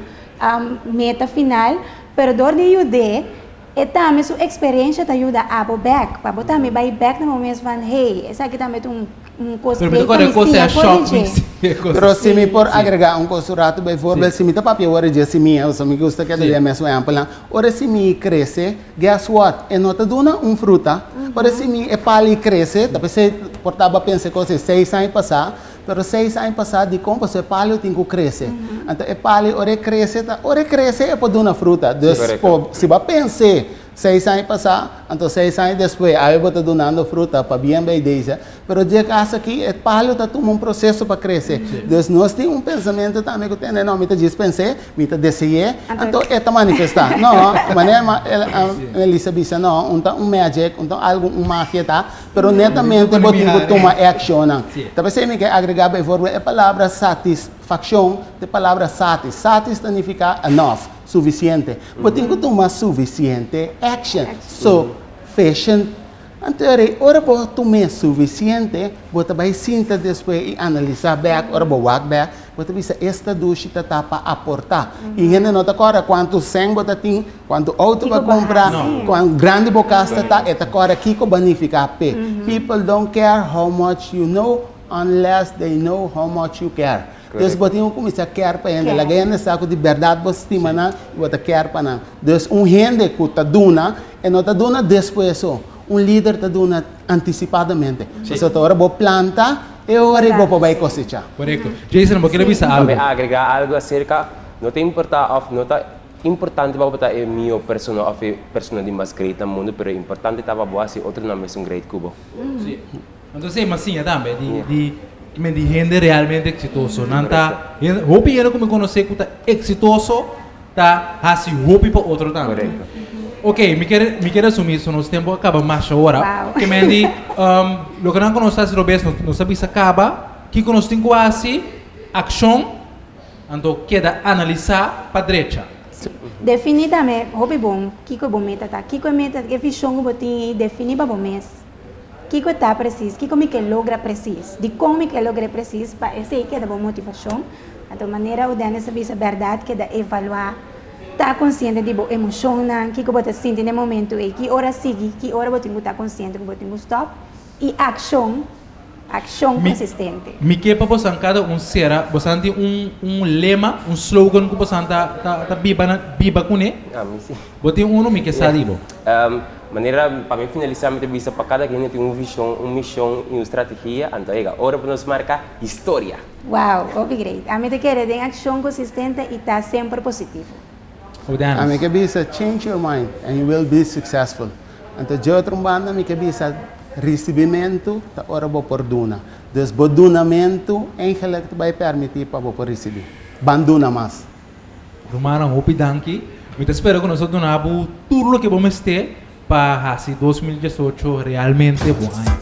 meta final, pero dor di yud'é E tambe su experiencia ta yuda abo bek, pa bo tambe bay bek na bo mes van hey, esaki tambe ta un un cos Pero mi ta great pa kore mi cos siña a for shock di mi dje. si cos. Pero si mi por agrega un cos un rato, bijvoorbeeld si mi ta papia ora dje simia, pasobra mi gusta keda den e mes ehempelnan, ora e simia crece, guess what, e no ta duna un fruta, ora e simia e pali crece, ta pesey por ta bo a pensa e cos ey seis aña pasa, Pero seis aña pasá dikon pasobra e palio tin ku krese. Anto e palio ora e krese ta ora e krese e por duna fruta. Dus po si bo a pens'é seis aña pasá anto seis aña despues awe bo ta dunando fruta pabien bay deze. Pero dje kas aki e palio ta tuma un proseso pa krese. Dus nos tin un pensamentu tambe ku tende no mi ta djis pens'é mi ta dese'é anto e ta manifestá. No manera Melissa bisa no un ta un magic un ta algu un magia ta. Pero netamente bo tin ku tuma e akshonnan. Ta p'esei mi ke agregá bijvoorbeeld e palabra satisfakshon ta e palabra satis. Satis ta nifiká enough, sufisiente. Bo tin ku tuma sufisiente action. Sufficient. Anto e ora bo tum'é sufisiente, bo ta bai sinta despues i analisá bèk, ora bo wak bèk, Bo ta bisa esta dushi ta ta pa aporta. I hende no ta kòrda kuantu sèn bo ta tin, kuantu outo bo a kumpra, kuan grandi bo kas ta ta, e ta kòrda kiko bo a nifiká p'e. People don't care how much you know unless they know how much you care. Dus bo tin ku kuminsá care pa hende. Laga hende sa ku di bèrdat bo stima nan i bo ta care pa nan. Dus un hende ku ta duna, e no ta duna despues so. Un lider ta duna antisipadamente. Pasobra ta ora bo planta, E ora ei bo por bai kosechá. Korekto. Jason, bo kere bisa algu? Pa mi agrega algu aserka, no ta importá òf no ta importante pa bo ta e mihó persona òf e persona di mas great na mundu, pero e importante ta pa bo hasi otronan mesun great ku bo. Sí. Anto esei mas siña tambe di di men di hende realmente eksitoso. Nan ta hende hopi hende ku mi konosé ku ta eksitoso ta hasi hopi pa otro tambe. Korekto. Ok, mi ker mi ker resumí so nos tempu a kaba masha ora. Wow. Ke men di loke nan ku nos ta hasi robes nos nos a bisa kaba kiko nos tin ku hasi, akshon, anto keda analisá pa drecha. Definí tambe hopi bon kiko bo meta ta. Kiko e meta, e vishon ku bo tin ei definí pa bo mes. Kiko ta presis? Kiko mi ke logra presis? Dikon mi ke logr'é presis? Pa esei keda bo motivashon. Anto manera ku Dennis a bisa bèrdat keda evaluá, ta konsiente di bo emoshonnan, kiko bo ta sinti na e momentu ei, ki ora sigui, ki ora bo tin ku ta konsiente ku bo tin ku stòp i akshon, akshon konsistente. Mi ke pa bosan kada un sera, bosan tin un un lema, un slogan ku bosan ta ta ta biba na biba kuné? Ami si. Bo tin unu, mi ke sa di bo. Manera pa mi finalisá mi ta bisa pa kada hende tin un vishon, un mishon i un strategia, anto yega ora pa nos marka historia. Wow, hopi great. Ami ta kere den akshon konsistente i ta semper positivo. Ami ke bisa change your mind and you will be successful. Anto dje otro un banda mi ke bisa risibimentu ta ora bo por duna. Dus bo dunamentu eigenlijk ta bai permiti pa bo por risibi. Ban duna mas. Rumannan hopi danki. Mi ta spera ku nos a duna bo tur loke bo mester pa hasi 2018 realmente bo aña.